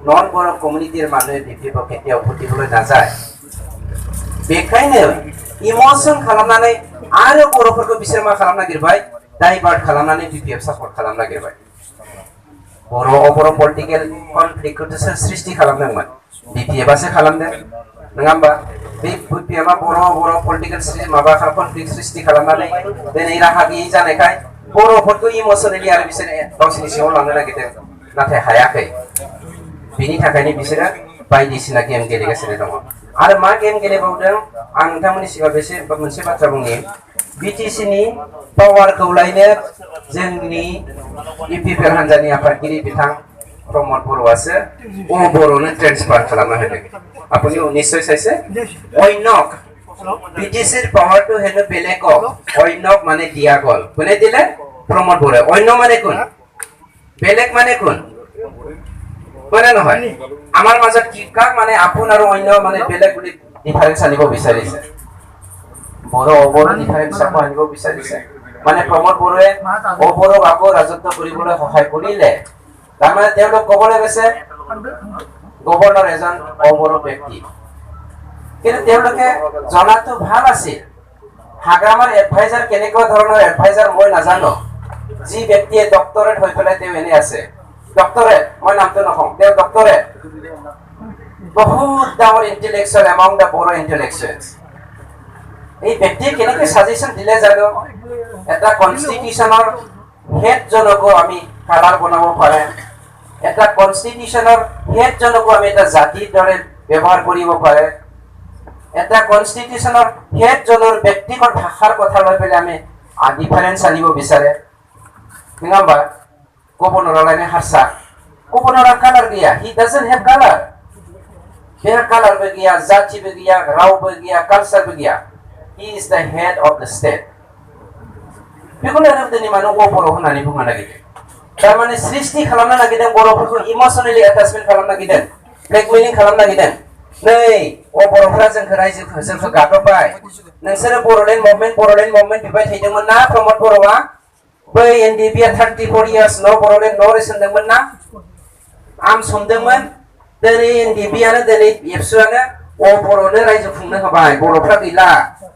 নন বড়ো কমিউনিটিৰ মানুহে বিপিএফ কেতিয়াও ভোটিবলৈ নাযায় बेखायनो इमोशन खालामनानै आरो बर'फोरखौ बिसोर मा खालामनो नागिरबाय डाइभार्ट खालामनानै बिपिएफ सापर्ट खालामनो नागिरबाय बर' पलिटिकल कनफ्लिक्टखौ सृष्टि खालामदोंमोन बिपिएफआसो खालामदों नङा होमबा बे बिपिएफआ बर' पलिटिकल माबा कनफ्लिक्ट सृष्टि खालामनानै दिनै राहा गैयै जानायखाय बर'फोरखौ इमोशनेलि आरो बिसोर गावसोरनि सिङाव लांनो नागिरदों नाथाय हायाखै बिनि थाखायनो बिसोरो बायदिसिना गेम गेलेगासिनो दङ आरो मा गेम गेलेबावदों आं नोंथांमोननि सिगाङाव मोनसे बाथ्रा बुंनि बिटिसिनि पावारखौ लायनो जोंनि इउपिपिएल हान्जानि आफादगिरि बिथां प्रमोद बर'आसो बर'नो ट्रेन्सफार खालामना होदों আপুনি নিশ্চয় চাইছে অন্যক বিটিসিৰ পাৱাৰটো হেনো বেলেগক অন্যক মানে দিয়া গ'ল কোনে দিলে প্ৰমোদ বড়ো অন্য মানে কোন বেলেগ মানে কোন মানে নহয় আমাৰ মাজত কি কাক মানে আপোন আৰু অন্য মানে বেলেগ বুলি ডিফাৰেন্স আনিব বিচাৰিছে বড়ো ডিফাৰেন্স আনিব বিচাৰিছে মানে প্ৰমোদ বড়োৱে বড়োক আকৌ ৰাজত্ব কৰিবলৈ সহায় কৰিলে তাৰমানে তেওঁলোক ক'বলৈ গৈছে গভৰ্ণৰ এজন বড়ো ব্যক্তি কিন্তু তেওঁলোকে জনাটো ভাল আছিল হাগ্ৰামাৰ এডভাইজাৰ কেনেকুৱা ধৰণৰ এডভাইজাৰ মই নাজানো যি ব্যক্তিয়ে ডক্টৰেট হৈ পেলাই তেওঁ এনে আছে ডক্টৰেট মই নামটো নকওঁ তেওঁ ডক্টৰেট বহুত ডাঙৰ ইণ্টেলেকচুৱেল এমং দ্য বড়ো ইণ্টেলেকচুৱেলছ এই ব্যক্তিয়ে কেনেকৈ সাজেশ্যন দিলে জানো এটা কনষ্টিটিউশ্যনৰ হেডজনকো আমি কালাৰ বনাব পাৰে এটা কনষ্টিটিউশ্যনৰ হেডজনকো আমি এটা জাতিৰ দৰে ব্যৱহাৰ কৰিব পাৰে এটা কনষ্টিটিউশ্যনৰ হেডজনৰ ব্যক্তিগত ভাষাৰ কথা লৈ পেলাই আমি ডিফাৰেন্স আনিব বিচাৰে नङा होमबा गभर्नरालायनो हारसा गभर्नरा कालार गैया हि डाजन्ट हेभ कालार बेहा कालारबो गैया जातिबो गैया रावबो गैया कालचारबो गैया हि इज द हेड अफ द स्टेट बेखौनो दिनै मानो बर' होननानै बुंनो नागिरदों थारमाने सृष्टि खालामनो नागिरदों बर'फोरखौ इमोसनेलि एटाचमेन्ट खालामनो नागिरदों ब्लेकमेलिं खालामनो नागिरदों नै बर'फोरा जोंखौ रायजोखौ जोंखौ गादबबाय नोंसोरो बर'लेण्ड मुभमेन्ट बिबाय थादोंमोन ना प्रमोद बर'आ बै एनडिपिआ 34 इयार्स न बर'लेण्ड न रेसनदोंमोन ना आम समदोंमोन दिनै एनडिपिआनो दिनै एबसुआनो बर'नो रायजो खुंनो होबाय बर'फ्रा गैला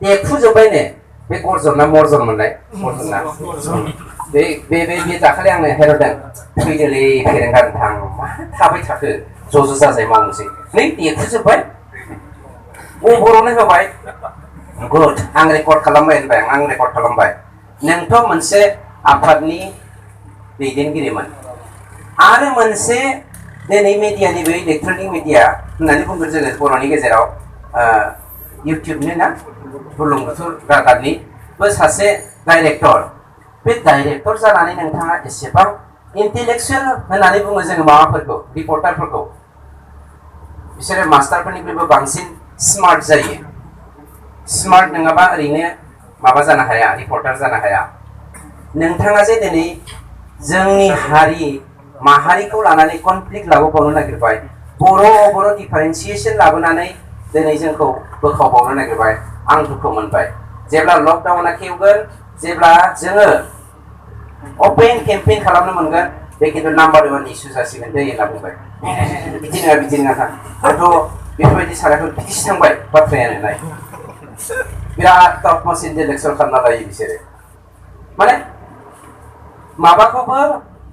देखुजोब्बायनो बे गर्जन ना मर्जन मोननाय मर्जना बे दाखालि आंनो हेरदों फैदोलै फेरेंगा नोंथां मा थाबाय थाखो ज' जाजाय मावनोसै नै देखुजोब्बाय बर'नो होबाय गुड आं रेकर्ड खालामबाय होनबाय आं रेकर्ड खालामबाय नोंथ' मोनसे आफादनि दैदेनगिरिमोन आरो मोनसे दिनै मिडियानि बे इलेक्ट्रनिक मिडिया होननानै बुंगोन जोङो बर'नि गेजेराव इउटिउबनि ना बुरलुंबुथुर रादाबनिबो सासे डाइरेक्टर बे डाइरेक्टर जानानै नोंथाङा एसेबां इन्टेलेक्चुवेल होननानै बुङो जोङो माबाफोरखौ रिपर्टारफोरखौ बिसोरो मास्टारफोरनिख्रुइबो बांसिन स्मार्ट जायो स्मार्ट नङाबा ओरैनो माबा जानो हाया रिपर्टार जानो हाया नोंथाङा जे दिनै जोंनि हारि माहारिखौ लानानै कनफ्लिक्ट लाबोबावनो नागिरबाय बर' डिफारेन्सिएसन लाबोनानै दिनै जोंखौ बोखावबावनो नागिरबाय आं दुखु मोनबाय जेब्ला लकडाउना खेवगोन जेब्ला जोङो अपेन केम्पेइन खालामनो मोनगोन बे खिन्थु नाम्बार 1 इस्यु जासिगोन दै होनना बुंबाय बिदि नङा आंथ' बेफोरबायदि साराखौ बिदिसो थांबाय बाथ्रायानो नाय बिराद टपमोस्ट इन्टेलेक्चुवेल खालामना लायो बिसोरो माने माबाखौबो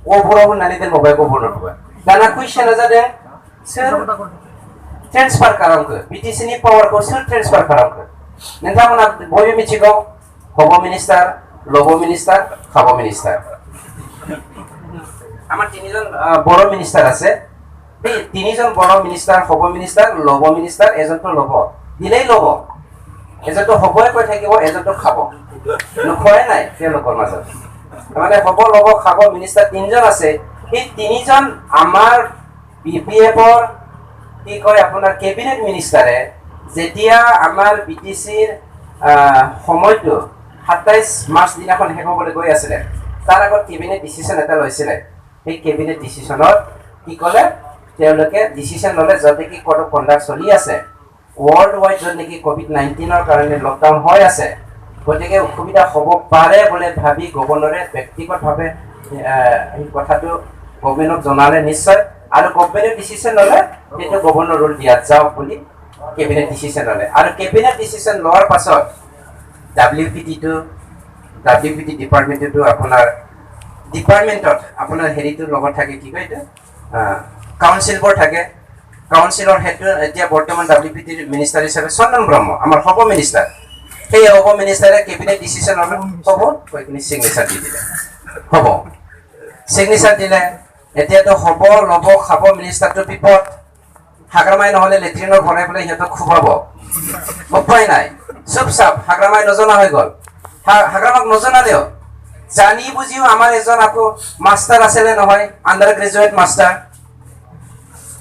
बर' होननानै दोनबावबाय गभर्नरखौबो दाना कुइसना जादों सोर ट्रेन्सफार खालामखो बिटिसिनि पावारखौ सोर ट्रेन्सफार खालामखो नोंथांमोना बयबो मिथिगौ हब मिनिस्टार लब मिनिस्टार खाब मिनिस्टार আমার তিনিজন বড় মিনিস্টার আছে এই তিনিজন বড় মিনিস্টার হব মিনিস্টার লব মিনিস্টার এজনটো লব দিলেই লব এজনটো হ'বই কৈ থাকিব, এজনটো খাব। নোখোৱাই নাই তেওঁলোকৰ মাজত। তাৰমানে হ'ব ল'ব খাব মিনিষ্টাৰ 3জন আছে। সেই 3জন আমাৰ BPF-ৰ কি কয় আপোনাৰ কেবিনেট মিনিষ্টাৰে যেতিয়া আমাৰ BTC-ৰ সময়টো 27 মাৰ্চ দিনাখন শেষ হ'বলৈ গৈ আছিলে, তাৰ আগত কেবিনেট ডিচিশ্যন এটা লৈছিলে। সেই কেবিনেট ডিচিশ্যনত কি ক'লে, তেওঁলোকে ডিচিশ্যন ল'লে য'ত নেকি কোড অফ কণ্ডাক্ট চলি আছে, ৱৰ্ল্ড ৱাইড য'ত নেকি COVID-19-ৰ কাৰণে লকডাউন হৈ আছে, গতিকে অসুবিধা হ'ব পাৰে বুলি ভাবি গভৰ্ণৰে ব্যক্তিগতভাৱে এই কথাটো গভৰ্ণৰক জনালে নিশ্চয়, আৰু গভৰ্ণৰে ডিচিশ্যন ল'লে সেইটো গভৰ্ণৰ ৰুল দিয়া যাওক বুলি কেবিনেট ডিচিশ্যন ল'লে। আৰু কেবিনেট ডিচিশ্যন লোৱাৰ পাছত WPT ডিপাৰ্টমেণ্টটো আপোনাৰ ডিপাৰ্টমেণ্টত আপোনাৰ হেৰিটোৰ লগত থাকে, কি কয় এইটো কাউন্সিলবোৰ থাকে। কাউন্সিলৰ হেডটো এতিয়া বৰ্তমান WPT মিনিষ্টাৰ হিচাপে চন্দন ব্ৰহ্ম, আমাৰ হ'ব মিনিষ্টাৰ। সেই হ'ব মিনিষ্টাৰে কেবিনেট ডিচিশ্যন ল'লে, হ'ব কৈ কিনি চিগনেচাৰ দি দিলে, হ'ব চিগনেচাৰ দিলে। এতিয়াতো হ'ব ল'ব খাব মিনিষ্টাৰটো বিপদ, হাগ্ৰামাই নহ'লে লেট্ৰিনৰ ভৰাই পেলাই সিহঁতক খুৱাব, উপায় নাই। চুপচাপ হাগ্ৰামাই নজনা হৈ গ'ল। হাগ্ৰামাক নজনালেও জানি বুজিও আমাৰ এজন আকৌ মাষ্টাৰ আছিলে নহয়, আণ্ডাৰ গ্ৰেজুৱেট মাষ্টাৰ,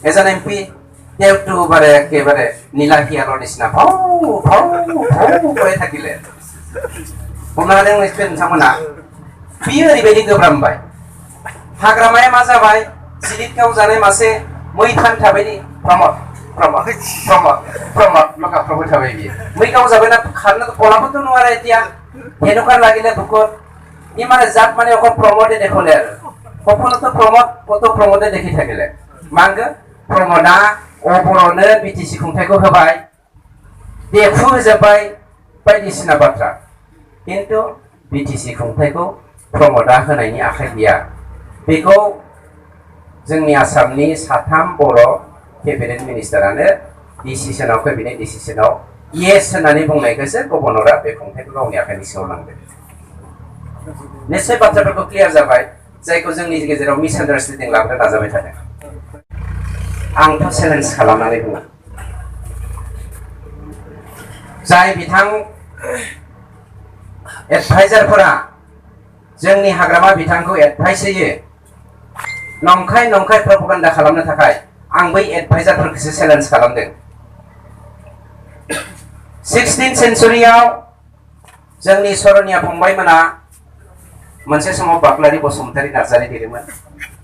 এজন MP, তেওঁতো bare একেবাৰে নীলা শিয়ালৰ নিচিনা ভাও ভাও ভাও কৰি থাকিলে। बुंनानै मोनसे नोंथांमोना बियो ओरैबायदि गोब्राबबाय हाग्रामाया मा जाबाय जिलिद गावजानाय मासे मै फानथाबायदि प्रमद प्रमद प्रमद प्रमद लगाफ्राबो थाबाय बियो मै गावजाबायना खारनो गलाबोथ' नङा এতিয়া হেনুকাৰ লাগিলে বুকত ই মানে জাত মানে অকল প্ৰমদে দেখলে আৰু সপোনতো প্ৰমদ কত প্ৰমদে দেখি থাকিলে মাংগো प्रमदा अबरनो बिटिसि खुंथायखौ होबाय देखु होजोबबाय बायदिसिना बाथ्रा किन्तु बिटिसि खुंथायखौ प्रमदा होनायनि आखाइ गैया बेखौ जोंनि आसामनि साथाम बर' केबिनेट मिनिस्टारानो डिसिसनाव केबिनेट डिसिसनाव येस होननानै बुंनायखौसो गभर्नरा बे खुंथायखौ गावनि आखाइनि सिङाव लांदों निश्चय बाथ्राफोरखौ क्लियार जाबाय जायखौ जोंनि गेजेराव मिस आन्डारस्टेन्डिं लाबोनो नाजाबाय थादों आंथ' चेलेन्ज खालामनानै बुङो जाय बिथां एडभाइजारफोरा जोंनि हाग्रामा बिथांखौ एडभाइस होयो नंखाय नंखाय प्रपागान्डा खालामनो थाखाय आं बै एडभाइजारफोरखौसो चेलेन्ज खालामदों 16th सेन्चुरियाव जोंनि सरनिया फंबायमोना मोनसे समाव बाग्लारि बसुमतारी नार्जारी लिरोमोन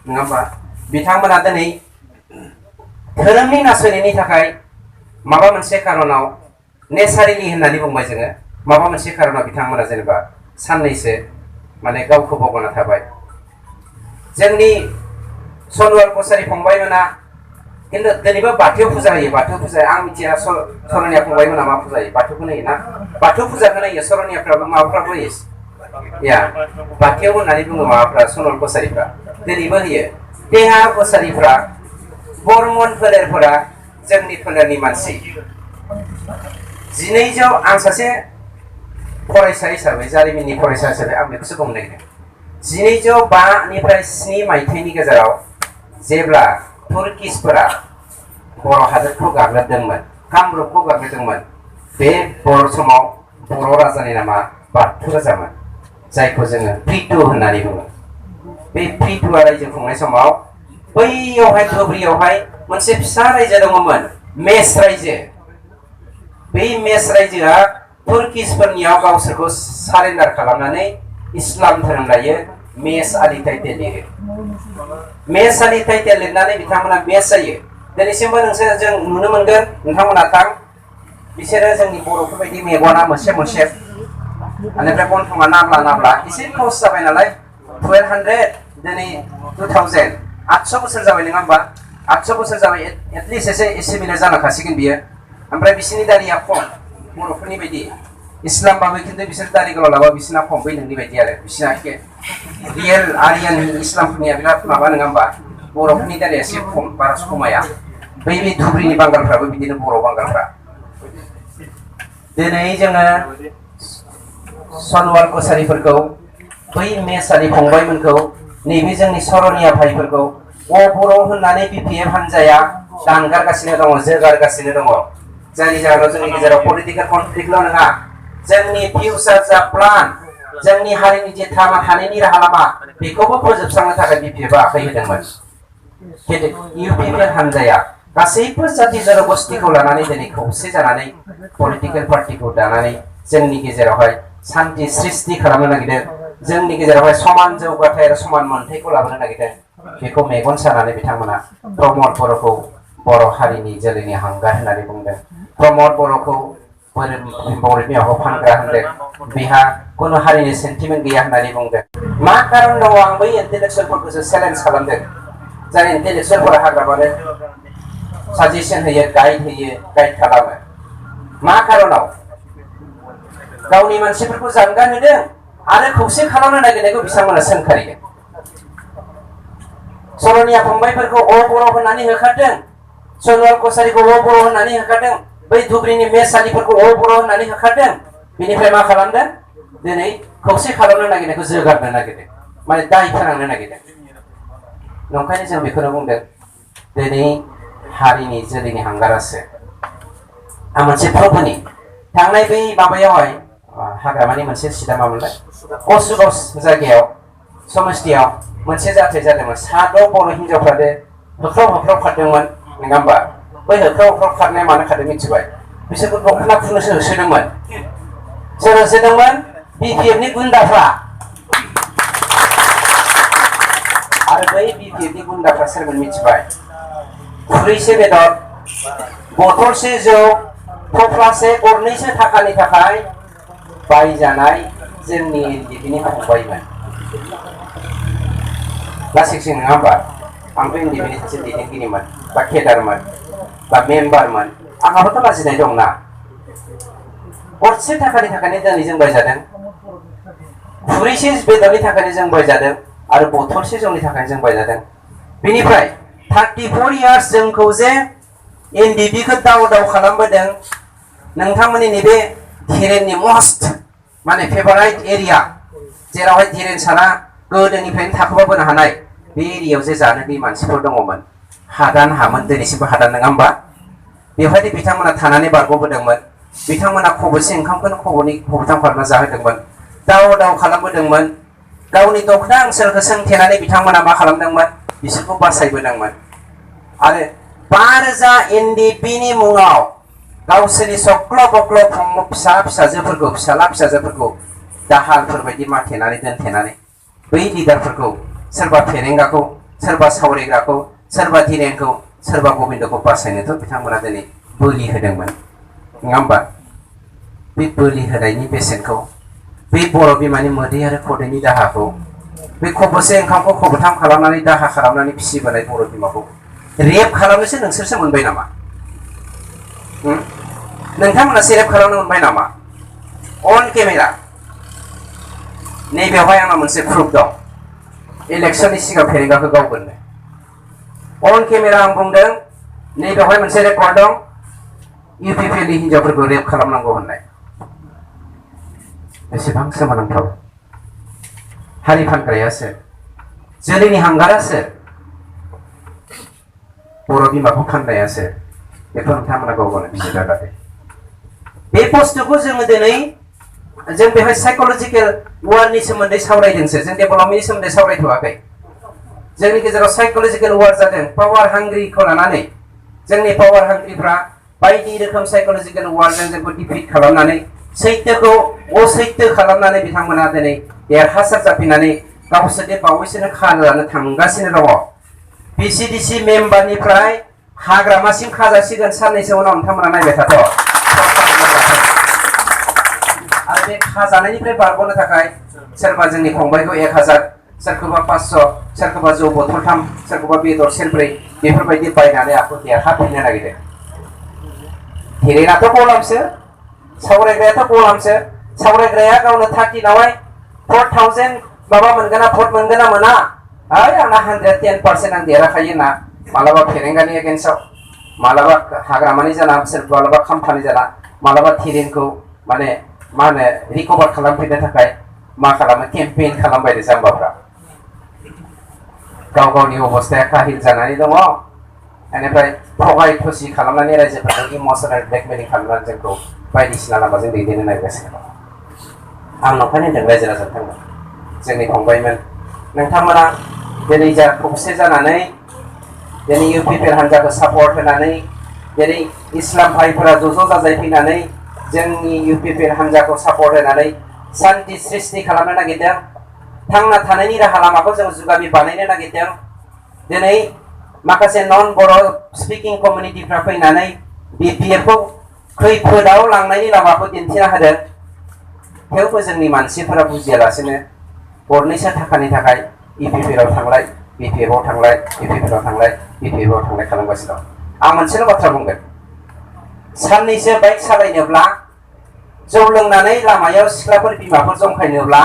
नङा होमबा बिथांमोना दिनै धोरोमनि नासयनायनि थाखाय माबा मोनसे कारनाव नेचारेलि होननानै बुंबाय जोङो माबा मोनसे कारनाव बिथांमोना जेनेबा साननैसो माने गावखौ बावगारना थाबाय जोंनि सनवार कसारी फंबायमोना किन्तु दिनैबो बाथौ फुजा होयो बाथौ फुजा आं मिथिया सरनिया फंबायमोना मा फुजा होयो बाथौखौ होयो ना बाथौ फुजाखौ होयो सरनियाफ्राबो माबाफ्राबो होयो या बाथौ होननानै बुङो माबाफ्रा सनवार कसारीफ्रा दिनैबो होयो देहा कसारीफ्रा बर्मन फोलेरफोरा जोंनि फोलेरनि मानसि 1200 आं सासे फरायसा हिसाबै जारिमिननि फरायसा हिसाबै आं बेखौसो बुंनो नागिरदों 1205 निफ्राय 7 मायथाइनि गेजेराव जेब्ला तुर्किसफोरा बर' हादोरखौ गाग्लोबदोंमोन कामरुपखौ गाग्लोबदोंमोन बे बर' समाव बर' राजानि नामा बाथौ राजामोन जायखौ जोङो प्रिटु होननानै बुङो बे प्रिटुआ रायजो खुंनाय समाव बैयावहाय धुबुरीयावहाय मोनसे फिसा रायजो दङमोन मेस रायजो बै मेस रायजोआ तुर्किसफोरनियाव गावसोरखौ सारेन्डार खालामनानै इस्लाम धोरोम लायो मेस आलि टाइटेल लिरो मेस आलि टाइटेल लिरनानै बिथांमोना मेस जायो दिनैसिमबो नोंसोर जों नुनो मोनगोन नोंथांमोना थां बिसोरो जोंनि बर'फोर बायदि मेगना मोनसे मोनसे बेनिफ्राय गन्थङा नाब्ला नाब्ला एसे क्लस जाबाय नालाय 1200 दिनै 2000 800 बोसोर जाबाय नङा होमबा 800 बोसोर जाबाय एटलिस्ट एसे एसिमिलेट जानो खासिगोन बियो ओमफ्राय बिसिनि दारिया खम बर'फोरनि बायदि इस्लामबाबो खिन्थु बिसोर दारि गोलाव लाबा बिसिना खम बै नोंनि बायदि आरो बिसिना एखे रियेल आरियान इस्लामफोरनिया बिराद माबा नङा होमबा बर'फोरनि दारिया एसे खम बारा समाया बै धुबुरीनि बांगालफ्राबो बिदिनो बर' बांगालफ्रा दिनै जोङो सनवार कसारीफोरखौ बै मेसारि फंबायमोनखौ नैबे जोंनि सरनिया भाइफोरखौ बर' होननानै BPF हान्जाया दानगारगासिनो दङ जोगारगासिनो दङ जायनि जाहोनाव जोंनि गेजेराव पलिटिकेल कनफ्लिक्टल' नङा जोंनि फिउचार जा प्लान जोंनि हारिनि जे थांना थानायनि राहा लामा बेखौबो फोजोबस्रांनो थाखाय बिपिएफआ आखाइ होदोंमोन। इउपिपिएल हान्जाया गासैबो जाति जनगोष्ठीखौ लानानै दिनै खौसे जानानै पलिटिकेल पार्टिखौ दानानै जोंनि गेजेरावहाय शान्ति सृष्टि खालामनो नागिरदों, जोंनि गेजेरावहाय समान जौगाथाय आरो समान मोनथायखौ लाबोनो नागिरदों। बेखौ मेगन सानानै बिथांमोना प्रमद बर'खौ बर' हारिनि जोलैनि हांगार होननानै बुंदों। प्रमद बर'खौ बर' बिमाखौ फानग्रा होनदों, बिहा खुनु हारिनि सेन्टिमेन्ट गैया होननानै बुंदों। मा खारन दङ आं बै इन्टेलेक्सुवेलफोरखौसो चेलेन्ज खालामदों, जाय इन्टेलेक्सुवेलफोरा हाग्रामानो साजेसन होयो, गाइड खालामो। मा खारनाव गावनि मानसिफोरखौ जानगार होदों आरो खौसे खालामनो नागिरनायखौ बिथांमोना सोंखारिदों। सरनिया फंबायफोरखौ अ बर' होननानै होखारदों, सनुवाल कसारिखौ अ बर' होननानै होखारदों, बै धुब्रिनि मेसालिफोरखौ अ बर' होननानै होखारदों। बेनिफ्राय मा खालामदों? दिनै खौसे खालामनो नागिरनायखौ जोगारनो नागिरदों, माने दाय फोनांनो नागिरदों। नंखायनो जों बेखौनो बुंदों दिनै हारिनि जोलैनि हांगारासो। आं मोनसे फोरबोनि थांनाय बै माबायावहाय हाग्रामानि मोनसे सिदा मामोनलाय कसुगस जायगायाव समस्थियाव मोनसे जाथाय जादोंमोन। 7 बर' हिनजावफ्रानो होख्राव खारदोंमोन, नङा होमबा? बै होख्राव खारनाया मानो खारदों मिथिबाय? बिसोरखौ दखना खुनोसो होसोदोंमोन। सोर होसोदोंमोन? बिपिएफनि गुन्दाफ्रा। आरो बै बिपिएफनि गुन्दाफ्रा सोरमोन मिथिबाय? खुरैसे बेदर, बथलसे जौ, थफ्लासे गरनैसो थाखानि थाखाय बायजानाय जोंनि एनडिएफनि फंबायमोन। लासिंसिं नङा होमबा? आंबो एनडिएफनि सासे दैदेनगिरिमोन बा केडारमोन बा मेम्बारमोन। आंहाबोथ' लाजिनाय दंना। गरसे थाखानि थाखायनो दिनै जों बायजादों, खुरैसे बेदरनि थाखायनो जों बायजादों आरो बथलसे जौनि थाखायनो जों बायजादों। बेनिफ्राय 34 इयार्स जोंखौ जे एनडिएफखौ दाव खालामबोदों। नोंथांमोननि नैबे धीरेननि मस्ट माने फेभाराइट एरिया, जेरावहाय धीरेन सारा गोदोनिफ्रायनो थाखोमाबोनो हानाय बे एरियायाव जे जानोगैयै मानसिफोर दङमोन, हादान हामोन, दिनैसिमबो हादान, नङा होमबा? बेवहायनो बिथांमोना थानानै बारग'बोदोंमोन। बिथांमोना खब'से ओंखामखौनो खब'थाम खालामना जाहोदोंमोन, दाव खालामबोदोंमोन। गावनि दखना ओनसोलखौ सोंथेनानै बिथांमोना मा खालामदोंमोन? बिसोरखौ बासायबोदोंमोन। आरो 5,000 एनडिएफनि मुङाव गावसोरनि सक्ल' बक्ल' फिसाला फिसाजोफोरखौ दाहालफोरबायदि माथेनानै दोनथेनानै बै लिडारफोरखौ सोरबा फेरेंगाखौ, सोरबा सावरायग्राखौ, सोरबा धीरेनखौ, सोरबा गबिन्दखौ बासायनोथ' बिथांमोना दिनै बोलि होदोंमोन, नङा होमबा? बे बोलि होनायनि बेसेनखौ, बे बर' बिमानि मोदै आरो खदैनि दाहाखौ, बे खब'से ओंखामखौ खब'थाम खालामनानै दाहा खालामनानै फिसिबोनाय बर' बिमाखौ रेप खालामनोसो नोंसोरसो मोनबाय नामा? नोंथांमोना रेप खालामनो मोनबाय नामा? अन केमेरा। नैबेवहाय आंहा मोनसे प्रुफ दं, इलेक्सननि सिगां फेरेंगाखौ गावगोननो। अन केमेरा आं बुंदों, नैबेवहाय मोनसे रेकर्ड दं, इउपिपिएलनि हिनजावफोरखौ रेप खालामनांगौ होननाय। बेसेबां सोमोनांथाव! हारि फानग्रायासो, जोलैनि हांगारासो, बर' बिमाखौ फाननायासो, बेखौ नोंथांमोना गाव गावनो बिजिरना लादो। बे बुस्थुखौ जोङो दिनै जों बेवहाय साइक'लजिकेल वारनि सोमोन्दै सावरायदोंसो, जों डेभेलपमेन्टनि सोमोन्दै सावरायथ'वाखै। जोंनि गेजेराव साइक'लजिकेल वार जादों, पावार हांग्रिखौ लानानै। जोंनि पावार हांग्रिफ्रा बायदि रोखोम साइक'लजिकेल वारजों जोंखौ डिफिट खालामनानै सैथोखौ असैथो खालामनानै बिथांमोना दिनै देरहासार जाफिननानै गावसोरनि बावैसोनो खाना लानो थांगासिनो दङ। पिसिडिसि मेम्बारनिफ्राय हाग्रामासिम खाजासिगोन साननैसो उनाव, नोंथांमोना नायबाय थाथ'। आरो बे खाजानायनिफ्राय बारग'नो थाखाय सोरबा जोंनि फंबायखौ 1000, सोरखौबा 500, सोरखौबा जौ बथलथाम, सोरखौबा बेदर सेरब्रै बेफोरबायदि बायनानै आखौ देरहाफिननो नागिरदों। धीरेनाथ' गलामसो, सावरायग्रायाथ' गलामसो। सावरायग्राया गावनो 13आवहाय 4000 माबा मोनगोन ना, भट मोनगोन ना मोना? आंना 110% आं देरहाखायो ना। मालाबा फेरेंगानि एगेन्स्टआव, मालाबा हाग्रामानि जाना, मालाबा खामफानि जाना, मालाबा धीरेनखौ माने मा होनो रिकभार खालामफिननो थाखाय मा खालामो? केम्पेइन खालामबाय जाम्बाफ्रा। गाव गावनि अबस्थाया काहिल जानानै दङ। बेनिफ्राय थगाय थसि खालामनानै रायजोफोरखौ इमसनेल ब्लेकमेलिं खालामनानै जोंखौ बायदिसिना लामाजों दैदेननो नागिरगासिनो दं। आं नंखायनो होनदों रायजो राजाफोरनो जोंनि फंबायमोन नोंथांमोना दिनै जा खौसे जानानै दिनै इउपिपिएल हान्जाखौ सापर्ट होनानै दिनै इस्लाम भाइफोरा ज' जाजाय फैनानै जोंनि इउपिपिएल हान्जाखौ सापर्ट होनानै सान्ति सृष्टि खालामनो नागिरदों। थांना थानायनि राहा लामाखौ जों जुगामि बानायनो नागिरदों। दिनै माखासे नन बर' स्पिकिं कमिउनिटिफ्रा फैनानै बिपिएफखौ खैफोदाव लांनायनि लामाखौ दिन्थिना होदों। थेवबो जोंनि मानसिफोरा बुजियालासेनो गरनैसो थाखानि थाखाय इउपिपिएलआव थांलाय बिपिएफआव थांलाय इउपिपिएलआव थांलाय बिपिएफआव थांलाय खालामगासिनो दं। आं मोनसेल' बाथ्रा बुंगोन, साननैसो बाइक सालायनोब्ला जौ लोंनानै लामायाव सिख्लाफोर बिमाफोर जंखायनोब्ला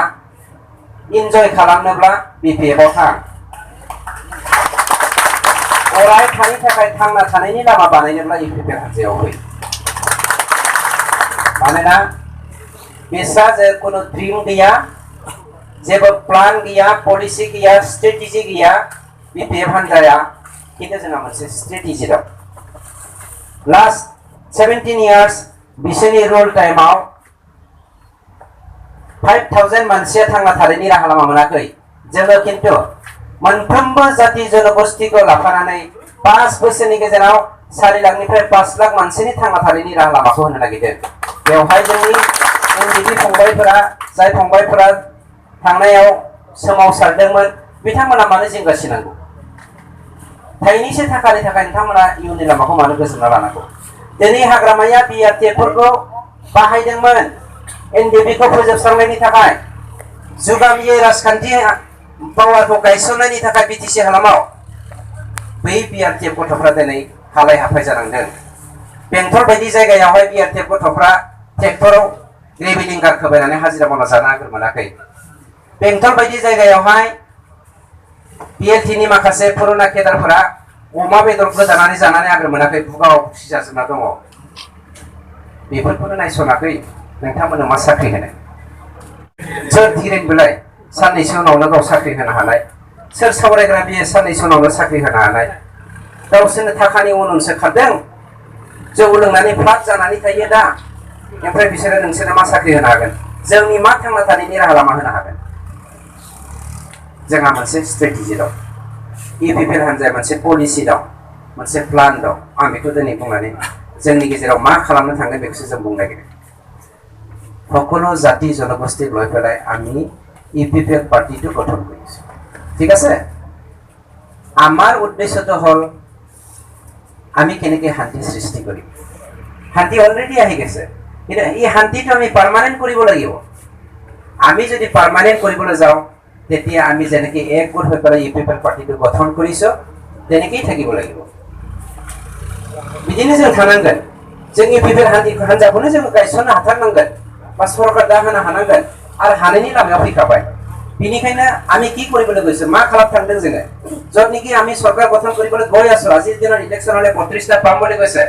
इन्जय खालामनोब्ला बिपिएफआव थां। अराय थानि थाखाय थांना थानायनि लामा बानायनोब्ला इउपिपिएल हान्जायाव फै। मानोना बिस्रा जे कुनु ड्रिम गैया, जेबो प्लान गैया, पलिसि गैया, स्ट्रेटेजि गैया बिपिएफ हान्जाया, खिन्थु जोंहा मोनसे स्ट्रेटेजि दं। लास्ट 17 इयार्स बिसोरनि रुल टाइमाव 5000 मानसिया थांना थानायनि राहा लामा मोनाखै। जोङो खिन्थु मोनफ्रोमबो जाति जनगोष्ठीखौ लाफानानै 5 बोसोरनि गेजेराव 4 लाखनिफ्राय 5 लाख मानसिनि थांना थानायनि राहा लामाखौ होनो नागिरदों। बेवहाय जोंनि उन्दै फंबायफोरा जाय फंबायफोरा थांनायाव सोमावसारदोंमोन बिथांमोना मानो जिंगासिनांगौ? थाइनैसो थाखानि थाखाय नोंथांमोना इयुननि लामाखौ मानो गोजोनना लानांगौ? दिनै हाग्रामाया बिआरटिएफफोरखौ बाहायदोंमोन एनडिएफबिखौ फोजोबस्रांनायनि थाखाय, जुगामियै राजखान्थि पावारखौ गायसननायनि थाखाय बिटिसि हालामाव। बै बिआरटिएफ गथ'फ्रा दिनै हालाय हाफाय जानांदों। बेंटल बायदि जायगायावहाय बिआरटिएफ गथ'फ्रा ट्रेक्टराव रेभिलिं गारखोबायनानै हाजिरा मावना जानो आगोर मोनाखै। बेंटल बायदि जायगायावहाय बिएलटिनि माखासे पुरुना केदारफोरा अमा बेदर गोदानानै जानानै आगोर मोनाखै, बुगाव खुसि जाजोबना दङ। बेफोरखौनो नायसनाखै नोंथांमोननो मा साख्रि होनो? सोर धीरेनबोलाय साननैसो उनावनो गाव साख्रि होनो हानाय? सोर सावरायग्रा बियो साननैसो उनावनो साख्रि होनो हानाय? गावसोरनो थाखानि उनसो खारदों, जौ लोंनानै फ्लाट जानानै थायो दा। ओमफ्राय बिसोरो नोंसोरनो मा साख्रि होनो हागोन? जोंनि मा थांना थानायनि राहा लामा होनो हागोन? जोंहा मोनसे स्ट्रेटेजि दं, इउपिपिएल हान्जाया मोनसे पलिसि दं, मोनसे प्लान दं। आं बेखौ दिनै बुंनानै जोंनि गेजेराव मा खालामनो थांगोन बेखौसो जों बुंनो नागिरो। সকলো জাতি জনগোষ্ঠীক লৈ পেলাই আমি ইউপিপিএল পাৰ্টিটো গঠন কৰিছোঁ। ঠিক আছে? আমাৰ উদ্দেশ্যটো হ'ল আমি কেনেকৈ শান্তি সৃষ্টি কৰিম। শান্তি অলৰেডি আহি গৈছে, কিন্তু এই শান্তিটো আমি পাৰ্মানেণ্ট কৰিব লাগিব। আমি যদি পাৰ্মানেণ্ট কৰিবলৈ যাওঁ তেতিয়া আমি যেনেকৈ একগোট হৈ পেলাই ইউপিপিএল পাৰ্টিটো গঠন কৰিছোঁ তেনেকেই থাকিব লাগিব। बिदिनो जों थानांगोन। जों इउपिपिएल हान्जाखौनो जों गायसननो हाथारनांगोन बा सरकार दाहोनो हानांगोन आरो हानायनि लामायाव फैखाबाय। बेनिखायनो আমি কি কৰিবলৈ গৈছো, मा खालाम थांदों जोङो? যত নেকি আমি সরকার গঠন কৰিবলৈ গৈ আছো, আজিৰ দিনৰ ইলেকশ্যন হলে 35টা পাম বুলি কৈছে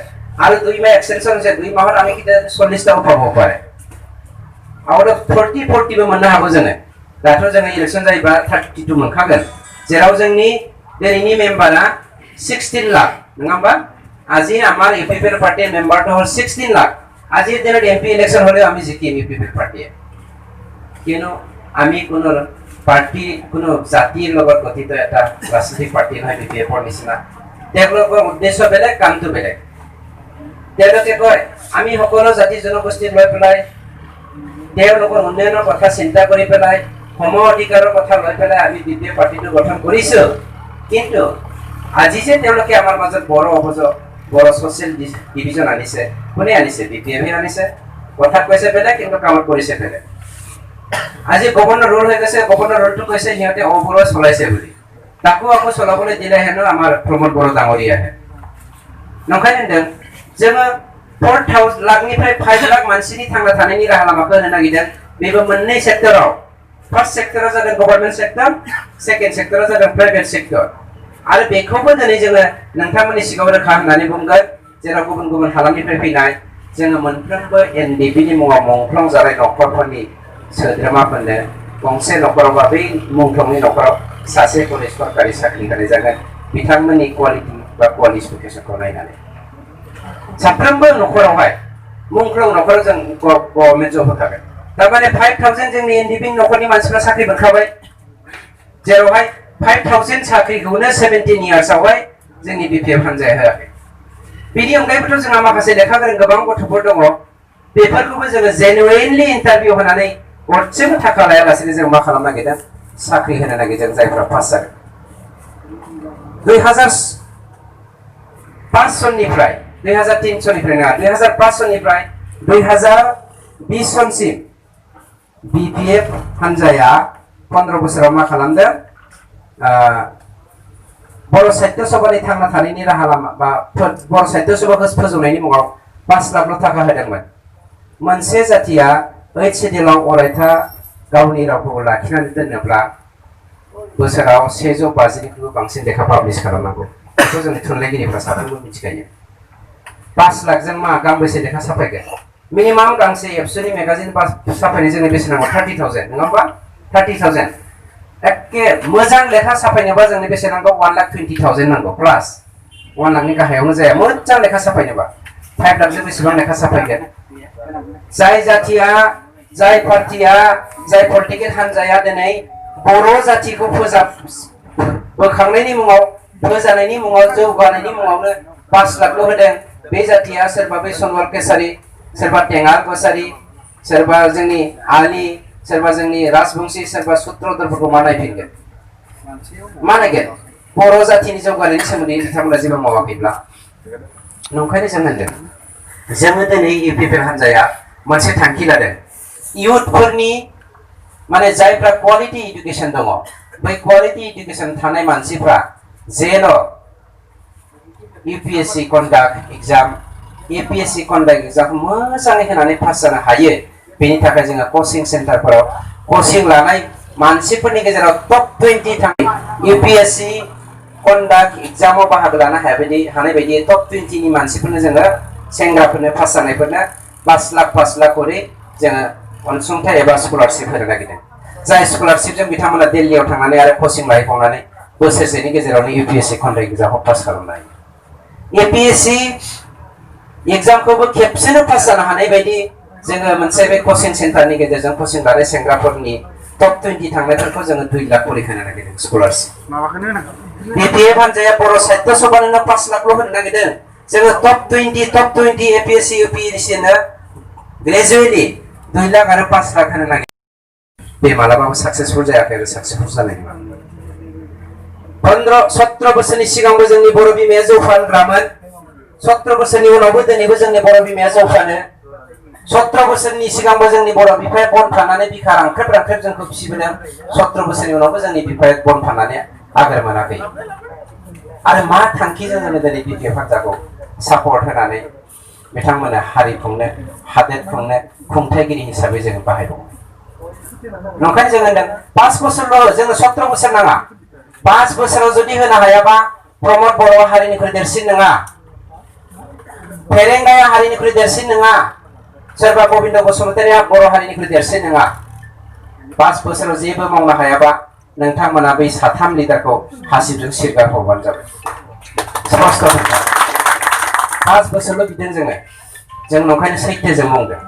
আৰু 2 মাহ এক্সটেনশন হৈছে, 2 মাহত আমি কিটা 40টাও পাব পাৰে। আৰু 40 मोननो हागौ जोङो। दाथ' जोङो इलेक्शन जायोबा 32 मोनखागोन, जेराव जोंनि दिनैनि मेम्बारा 16 लाख नङा होमबा? আজি আমাৰ ইউপিপিএল পাৰ্টিৰ মেম্বাৰটো হ'ল 16 লাখ। আজিৰ দিনত এমপি ইলেকশ্যন হলে আমি জিকিম ইউপিপিএল পাৰ্টিয়ে। কিয়নো আমি কোনো পাৰ্টি কোনো জাতিৰ লগত গঠিত এটা ৰাজনৈতিক পাৰ্টি নহয় বিপিএফৰ নিচিনা। তেওঁলোকৰ উদ্দেশ্য বেলেগ, কামটো বেলেগ। তেওঁলোকে কয় আমি সকলো জাতি জনগোষ্ঠীক লৈ পেলাই তেওঁলোকৰ উন্নয়নৰ কথা চিন্তা কৰি পেলাই সম অধিকাৰৰ কথা লৈ পেলাই আমি বিপিএফ পাৰ্টিটো গঠন কৰিছোঁ। কিন্তু আজি যে তেওঁলোকে আমাৰ মাজত বড় অভিযোগ, বড় ছ'চিয়েল ডিভিজন আনিছে, কোনে আনিছে? বিপিএফে আনিছে। কথা কৈছে বেলেগ, কিন্তু কামত কৰিছে বেলেগ। আজি গভৰ্ণৰ ৰোল হৈ গৈছে, গভৰ্ণৰ ৰোলটো কৈছে সিহঁতে অবৰুৱা চলাইছে বুলি, তাকো আকৌ চলাবলৈ দিলে হেনো আমাৰ প্ৰমোদ বড়ো ডাঙৰীয়াহে। नंखाय होनदों जोङो 4 लाखनिफ्राय 5 लाख मानसिनि थांना थानायनि राहा लामाखौ होनो नागिरदों। बेबो मोननै सेक्टराव। फार्स्ट सेक्टरा जादों गभर्नमेन्ट सेक्टर, सेकेन्ड सेक्टरा जादों प्राइभेट सेक्टर। आरो बेखौबो दिनै जोङो नोंथांमोननि सिगाङाव रोखा होननानै बुंगोन, जेराव गुबुन गुबुन हालामनिफ्राय फैनाय जोङो मोनफ्रोमबो एनडिएफबिनि मुङाव मुंख्लं जानाय न'खरफोरनि सोद्रोमाफोरनो गंसे न'खराव बा बै मुंख्लंनि न'खराव सासे सरकारि साख्रि होनाय जागोन। बिथांमोननि क्वालिटि बा क्वालिफिकेसनखौ नायनानै साफ्रोमबो न'खरावहाय मुंख्लं न'खराव जों गभर्नमेन्ट जब होखागोन थारमाने 5000 जोंनि एनडिपि न'खरनि मानसिफ्रा साख्रि मोनखाबाय जेरावहाय 5000 साख्रिखौनो 17 इयार्सआवहाय जोंनि बिपिएफ हान्जाया होआखै बेनि अनगायैबोथ' जोंहा माखासे लेखा गोरों गोबां गथ'फोर दङ बेफोरखौबो जोङो जेनुइनलि इन्टारभिउ होनानै गरसेबो थाखा लायालासेनो जों मा खालामनो नागिरदों साख्रि होनो नागिरदों जायफ्रा पास जादों 2005 सननिफ्राय 2003 सननिफ्राय नङा 2005 सननिफ्राय 2020 सनसिम बिपिएफ हान्जाया 15 बोसोराव मा खालामदों बर' साहित्य सभानि थांना थानायनि राहा लामा बा बर' साहित्य सभाखौ फोजौनायनि मुङाव 5 लाख थाखा होदोंमोन मोनसे जातिया ओइट सिडिउलाव अरायथा गावनि रावखौ लाखिनानै दोनोब्ला बोसोराव 150निख्रुइबो बांसिन लेखा पाब्लिश खालामनांगौ बेखौ जोंनि थुनलाइगिरिफ्रा साफ्रोमबो मिथिखायो 5 लाखजों मा गांबेसे लेखा साफायगोन मिनिमाम गांसे एबसुनि मेगाजिन साफायनो जोंनो बेसेन नांगौ 30,000 नङा होमबा 30,000 एके मोजां लेखा साफायनोबा जोंनो बेसेन नांगौ 1,20,000 नांगौ प्लास 1 लाखनि गाहायावनो जाया मोजां लेखा साफायनोबा 5 लाखजों बेसेबां लेखा साफायगोन जाय जातिया जाय पार्टिया जाय पलिटिकेल हान्जाया दिनै बर' जातिखौ बोखांनायनि मुङाव फोजानायनि मुङाव जौगानायनि मुङावनो 5 लाखल' होदों बे जातिया सोरबा बै सनवाल केसारि सोरबा टेंगार कसारि सोरबा जोंनि आलि सोरबा जोंनि राजबंशी सोरबा सुत्रधरफोरखौ मा नायफिनगोन मा नायगोन बर' जातिनि जौगानायनि सोमोन्दै बिथांमोना जेबो मावाखैब्ला नंखायनो जों होनदों जोङो दिनै इउपिपिएल हान्जाया मोनसे थांखि लादों इयुथफोरनि माने जायफ्रा क्वालिटी एडुकेशन दङ बै क्वालिटी एडुकेशन थानाय मानसिफ्रा जेन' UPSC conduct exam APSC conduct एग्जामखौ मोजाङै होनानै पास जानो हायो बेनि थाखाय जोङो कोचिं सेन्टारफोराव कोचिं लानाय मानसिफोरनि गेजेराव टप 20 थांनाय यूपीएससी कन्डाक्ट एग्जामाव बाहागो लानो हानाय बायदि टप 20 नि मानसिफोरनो जोङो सेंग्राफोरनो पास जानायफोरनो 5 लाख करि जोङो अनसुंथाइ एबा स्कलारशिप होनो नागिरदों जाय स्कलारशिपजों बिथांमोना दिल्लीयाव थांनानै आरो कोचिं लाहैबावनानै बोसोरसेनि गेजेरावनो यूपीएससी कन्डाक्ट एग्जामखौ पास खालामनो हायो एपीएससी एग्जामखौबो खेबसेनो पास जानो हानाय बायदि जोङो मोनसे बे कोचिं सेन्टारनि गेजेरजों कोचिं लानाय सेंग्राफोरनि टप 20 थांनायफोरखौ जोङो 2 लाख करि होनो नागिरदों स्कलारशिप बिपिएफ हान्जाया बर' साहित्य सभानो 5 लाखल' होनो नागिरदों जोङो टप 20 एपीएससी यूपीएससी नो ग्रेजुवेटली 2 लाख आरो 5 लाख होनो नागिरदों बे मालाबाबो साक्सेसफुल जायाखै आरो साक्सेसफुल जानाय नङा 17 बोसोरनि सिगांबो जोंनि बर' बिमाया जौ फानग्रामोन 17 बोसोरनि उनावबो दिनैबो जोंनि बर' बिमाया जौ फानो 17 बोसोरनि सिगांबो जोंनि बर' बिफाया बन फाननानै बिखा रांख्रेब जोंखौ फिसिबोदों 17 बोसोरनि उनावबो जोंनि बिफाया बन फाननानै आगोर मोनाखै आरो मा थांखिजों जोङो दिनै बिपिएफ हान्जाखौ सापर्ट होनानै बिथांमोना हारि खुंनो हादोर खुंनो खुंथायगिरि हिसाबै जोङो बाहायबावो नंखायनो जों होनदों 5 बोसोरल' जोङो 17 बोसोर नाङा 5 बोसोराव जुदि होनो हायाबा प्रमद बर'आ हारिनिख्रुइ देरसिन नङा फेरेंगाया हारिनिख्रुइ देरसिन नङा सोरबा गबिन्द बसुमतारिया बर' हारिनिख्रुइ देरसिन नङा 5 बोसोराव जेबो मावनो हायाबा नोंथांमोना बै 3 लिडारखौ हासिबजों सिरगार हरबानो जाबाय स्पष्ट 5 बोसोरल' बिदों जों नंखायनो सैथोजों बुंदों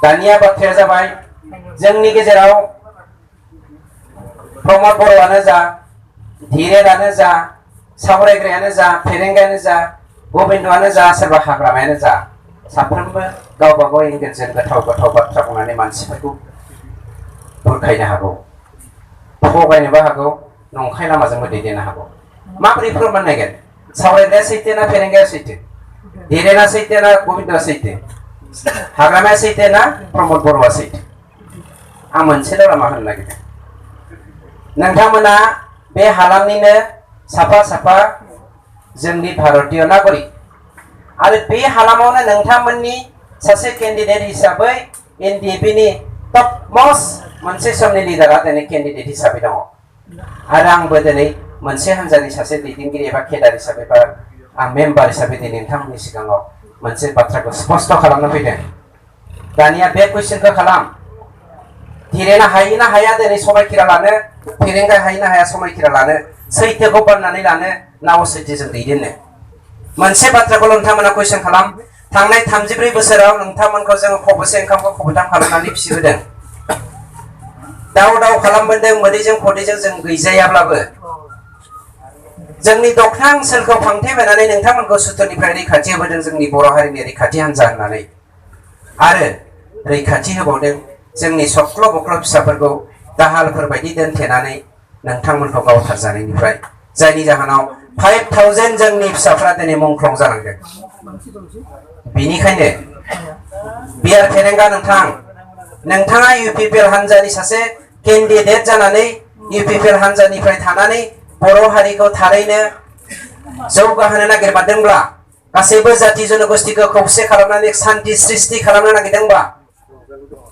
दानिया बाथ्राया जाबाय जोंनि गेजेराव प्रमद बर'आनो जा धीरेनानो जा सावरायग्रायानो जा फेरेंगायानो जा गबिन्दआनो जा सोरबा हाग्रामायानो जा साफ्रोमबो गावबा गाव एंगेलजों गोथाव बाथ्रा बुंनानै मानसिफोरखौ बुरखायनो हागौ थगायनोबो हागौ नंखाय लामाजोंबो दैदेननो हागौ माबोरै फोरमान नायगोन सावरायग्राया सैथो ना फेरेंगाया सैथो धीरेना सैथो ना गबिन्दआ सैथो हाग्रामाया सैथो ना प्रमद बर'आ सैथो आं मोनसेल' लामा होनो नागिरदों नोंथांमोना बे हालामनिनो साफा जोंनि भारतीय नागरिक आरो बे हालामावनो नोंथांमोननि सासे केन्डिडेट हिसाबै एनडिएपि नि टप मोस्ट मोनसे समनि लिडारा दिनै केन्डिडेट हिसाबै दङ आरो आंबो दिनै मोनसे हान्जानि सासे दैदेनगिरि एबा केडार हिसाबै बा आं मेम्बार हिसाबै दिनै नोंथांमोननि सिगाङाव मोनसे बाथ्राखौ स्पष्ट खालामनो फैदों दानिया बे कुइसनखौ खालाम धीरेना हायो ना हाया दिनै समायखिरा लानो फेरेंगा हायो ना हाया समायखिरा लानो सैथोखौ बाननानै लानो ना असैथोजों दैदेननो मोनसे बाथ्राखौ नोंथांमोना कुइसन खालाम थांनाय 34 बोसोराव नोंथांमोनखौ जोङो खबसे ओंखामखौ खबथाम खालामनानै फिसिबोदों दाव दाव खालामबोदों मोदैजों खदैजों जों गैजायाब्लाबो जोंनि दखना ओनसोलखौ फांथेबायनानै नोंथांमोनखौ सुथुरनिफ्राय रैखाथि होबोदों जोंनि बर' हारिनि रैखाथि हान्जा होननानै आरो रैखाथि होबावदों जोंनि सख्ल' बख्ल' फिसाफोरखौ दाहालफोर बायदि दोनथेनानै नोंथांमोनखौ गावथारजानायनिफ्राय जायनि जाहोनाव 5000 जोंनि फिसाफ्रा दिनै मुंख्लं जालांदों बेनिखायनो बिआर फेरेंगा नोंथाङा इउपिपिएल हान्जानि सासे केन्डिडेट जानानै इउपिपिएल हान्जानिफ्राय थानानै बर' हारिखौ थारैनो जौगाहोनो नागिरबादोंब्ला गासैबो जाति जनगोष्ठीखौ खौसे खालामनानै शान्ति सृष्टि खालामनो नागिरदोंबा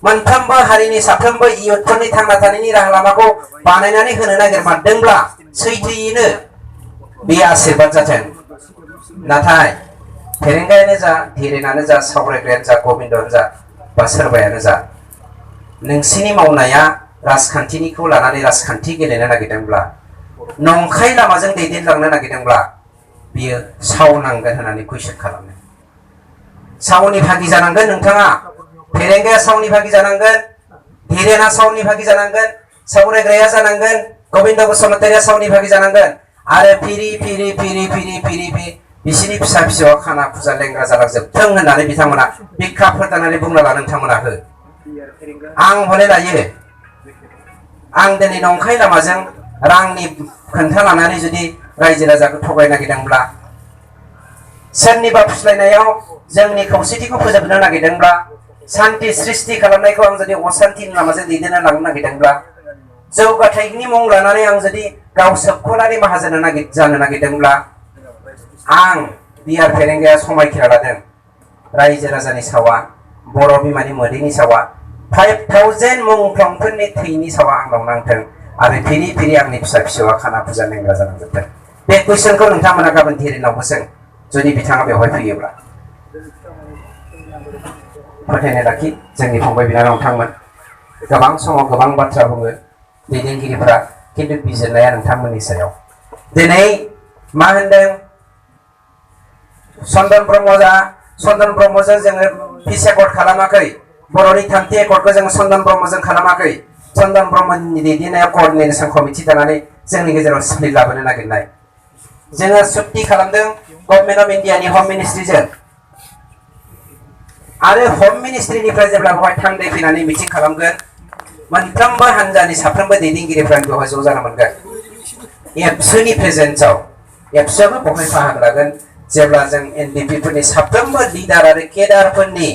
मोनफ्रोमबो हारिनि साफ्रोमबो इयुथफोरनि थांना थानायनि राहा लामाखौ बानायनानै होनो नागिरबादोंब्ला सैथोयैनो बे आशीर्बाद जाथों नाथाय फेरेंगायानो जा धीरेनानो जा सावरायग्रायानो जा गबिन्दआनो जा बा सोरबायानो जा नोंसिनि मावनाया राजखान्थिनिखौ लानानै राजखान्थि गेलेनो नागिरदोंब्ला नंखाय लामाजों दैदेनलांनो नागिरदोंब्ला बियो सावनांगोन होननानै कुइसन खालामो सावनि भागि जानांगोन नोंथाङा फेरेंगाया सावनि भागि जानांगोन धीरेना सावनि भागि जानांगोन सावरायग्राया जानांगोन गबिन्द बसुमतारिया सावनि भागि जानांगोन आरो फिरि बिसिनि फिसा फिसौआ खाना फुजा लेंग्रा जालांजोबथों होननानै बिथांमोना बिखा फोरदानानै बुंना ला नोंथांमोना हो आं हले लायो आं दिनै नंखाय लामाजों रांनि खोन्था लानानै जुदि रायजो राजाखौ थगायनो नागिरदोंब्ला सोरनिबा फुस्लायनायाव जोंनि खौसेथिखौ फोजोबनो नागिरदोंब्ला शान्ति सृष्टि खालामनायखौ आं जुदि अशान्तिनि लामाजों दैदेनना लांनो नागिरदोंब्ला जौगाथायनि मुं लानानै आं जुदि गाव सोबख'नानै माहाजोन जानो नागिरदोंब्ला आं बिआर फेरेंगाया समायखिरा लादों रायजो राजानि सावा बर' बिमानि मोदैनि सावा 5000 मुंख्लंफोरनि थैनि सावा आंनाव नांथों आरो फिरि आंनि फिसा फिसौआ खाना फुजा लेंग्रा जालांजोबथों बे कुइसनखौ नोंथांमोना गाबोन धीरेनावबो सों जुदि बिथाङा बेवहाय फैयोब्ला फोथायनाय लाखि जोंनि फंबाय बिनानावथांमोन गोबां समाव गोबां बाथ्रा बुङो दैदेनगिरिफोरा खिन्थु बिजिरनाया नोंथांमोननि सायाव दिनै मा होनदों चन्दन ब्रह्मजों जोङो पिस एकर्ड खालामाखै बर'नि 3थि एकर्डखौ जोङो चन्दन ब्रह्मजों खालामाखै चन्दन ब्रह्मनि दैदेननायाव क'अर्डिनेसन कमिटि दानानै जोंनि गेजेराव स्प्लिट लाबोनो नागिरनाय जोङो सुक्ति खालामदों गभर्नमेन्ट अफ इन्डियानि हम मिनिस्ट्रिजों आरो हम मिनिस्ट्रिनिफ्राय जेब्ला बेवहाय थान्दै फैनानै मिटिं खालामगोन मोनफ्रोमबो हान्जानि साफ्रोमबो दैदेनगिरिफ्रानो बेवहाय ज' जानो मोनगोन एबसुनि प्रेजेन्सआव एबसुआबो बेवहाय बाहागो लागोन जेब्ला जों एनडिपिफोरनि साफ्रोमबो लिडार आरो केडारफोरनि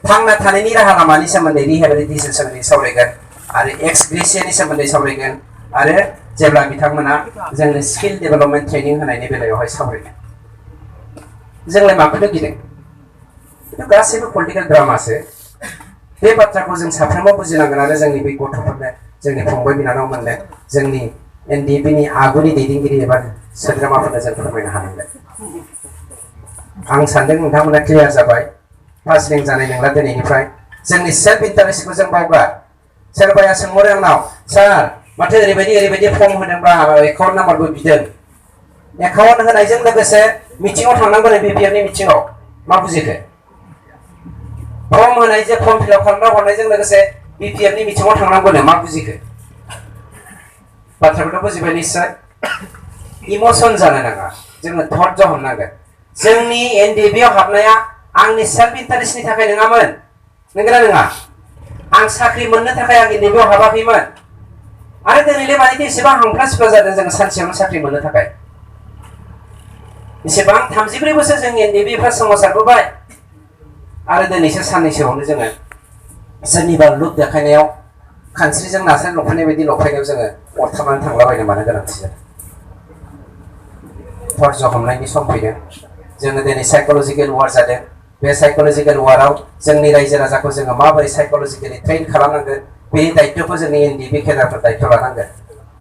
थांना थानायनि राहा लामानि सोमोन्दै रिहेबिलिटेसन सोमोन्दै सावरायगोन आरो एक्स ग्रेसियानि सोमोन्दै सावरायगोन आरो जेब्ला बिथांमोना जोंनो स्किल डेभेलपमेन्ट ट्रेनिं होनायनि बेलायावहाय सावरायगोन जोंलाय माखौथो गिदों गासैबो पलिटिकेल ड्रामासो बे बाथ्राखौ जों साफ्रोमबो बुजिनांगोन आरो जोंनि बे गथ'फोरनो जोंनि फंबाय बिनानावमोननो जोंनि एनडिपिनि आगुनि दैदेनगिरि एबा सोद्रोमाफोरनो जों फोरमायनो हानांगोन आं सानदों नोंथांमोना क्लियार जाबाय पासलिं जानाय नंला दिनैनिफ्राय जोंनि सेल्फ इन्टारेस्टखौ जों बावगार सोरबाया सोंहरो आंनाव सार माथो ओरैबायदि फर्म होदोंब्ला एकाउन्ट नाम्बारबो बिदों एकाउन्ट होनायजों लोगोसे मिटिङाव थांनांगौ बिपिएफनि मिटिङाव मा बुजिखो फर्म होनाय जे फर्म फिलआप खालामना हरनायजों लोगोसे बिपिएफनि मिटिङाव थांनांगौनो मा बुजिखो बाथ्राखौथ' बुजिबाय निश्चय इमोसन जानो नाङा जोङो धैर्य हमनांगोन जोंनि एनडिबिआव हाबनाया आंनि सेल्फ इन्टारेस्टनि थाखाय नङामोन नंगौना नङा आं साख्रि मोननो थाखाय आं एनडिबिआव हाबाखैमोन आरो दिनैलाय मानिथो एसेबां हांफ्ला सिफ्ला जादों जों सानसेयावनो साख्रि मोननो थाखाय एसेबां 34 बोसोर जोंनि एनडिबिफ्रा सोमावसारबोबाय आरो दिनैसो साननैसोआवनो जोङो सोरनिबा लुक देखायनायाव खानस्रिजों नास्राय लफायनाय बायदि लफायनायाव जोङो अरथाबनानै थांलाबायनो मानो गोनांथि जादों धैर्य हमनायनि सम फैदों जोङो दिनै साइक'लजिकेल वार जादों बे साइक'लजिकेल वाराव जोंनि रायजो राजाखौ जोङो माबोरै साइक'लजिकेलि ट्रेन खालामनांगोन बेनि दायित्वखौ जोंनि एनडिबि केडारफोर दायित्व लानांगोन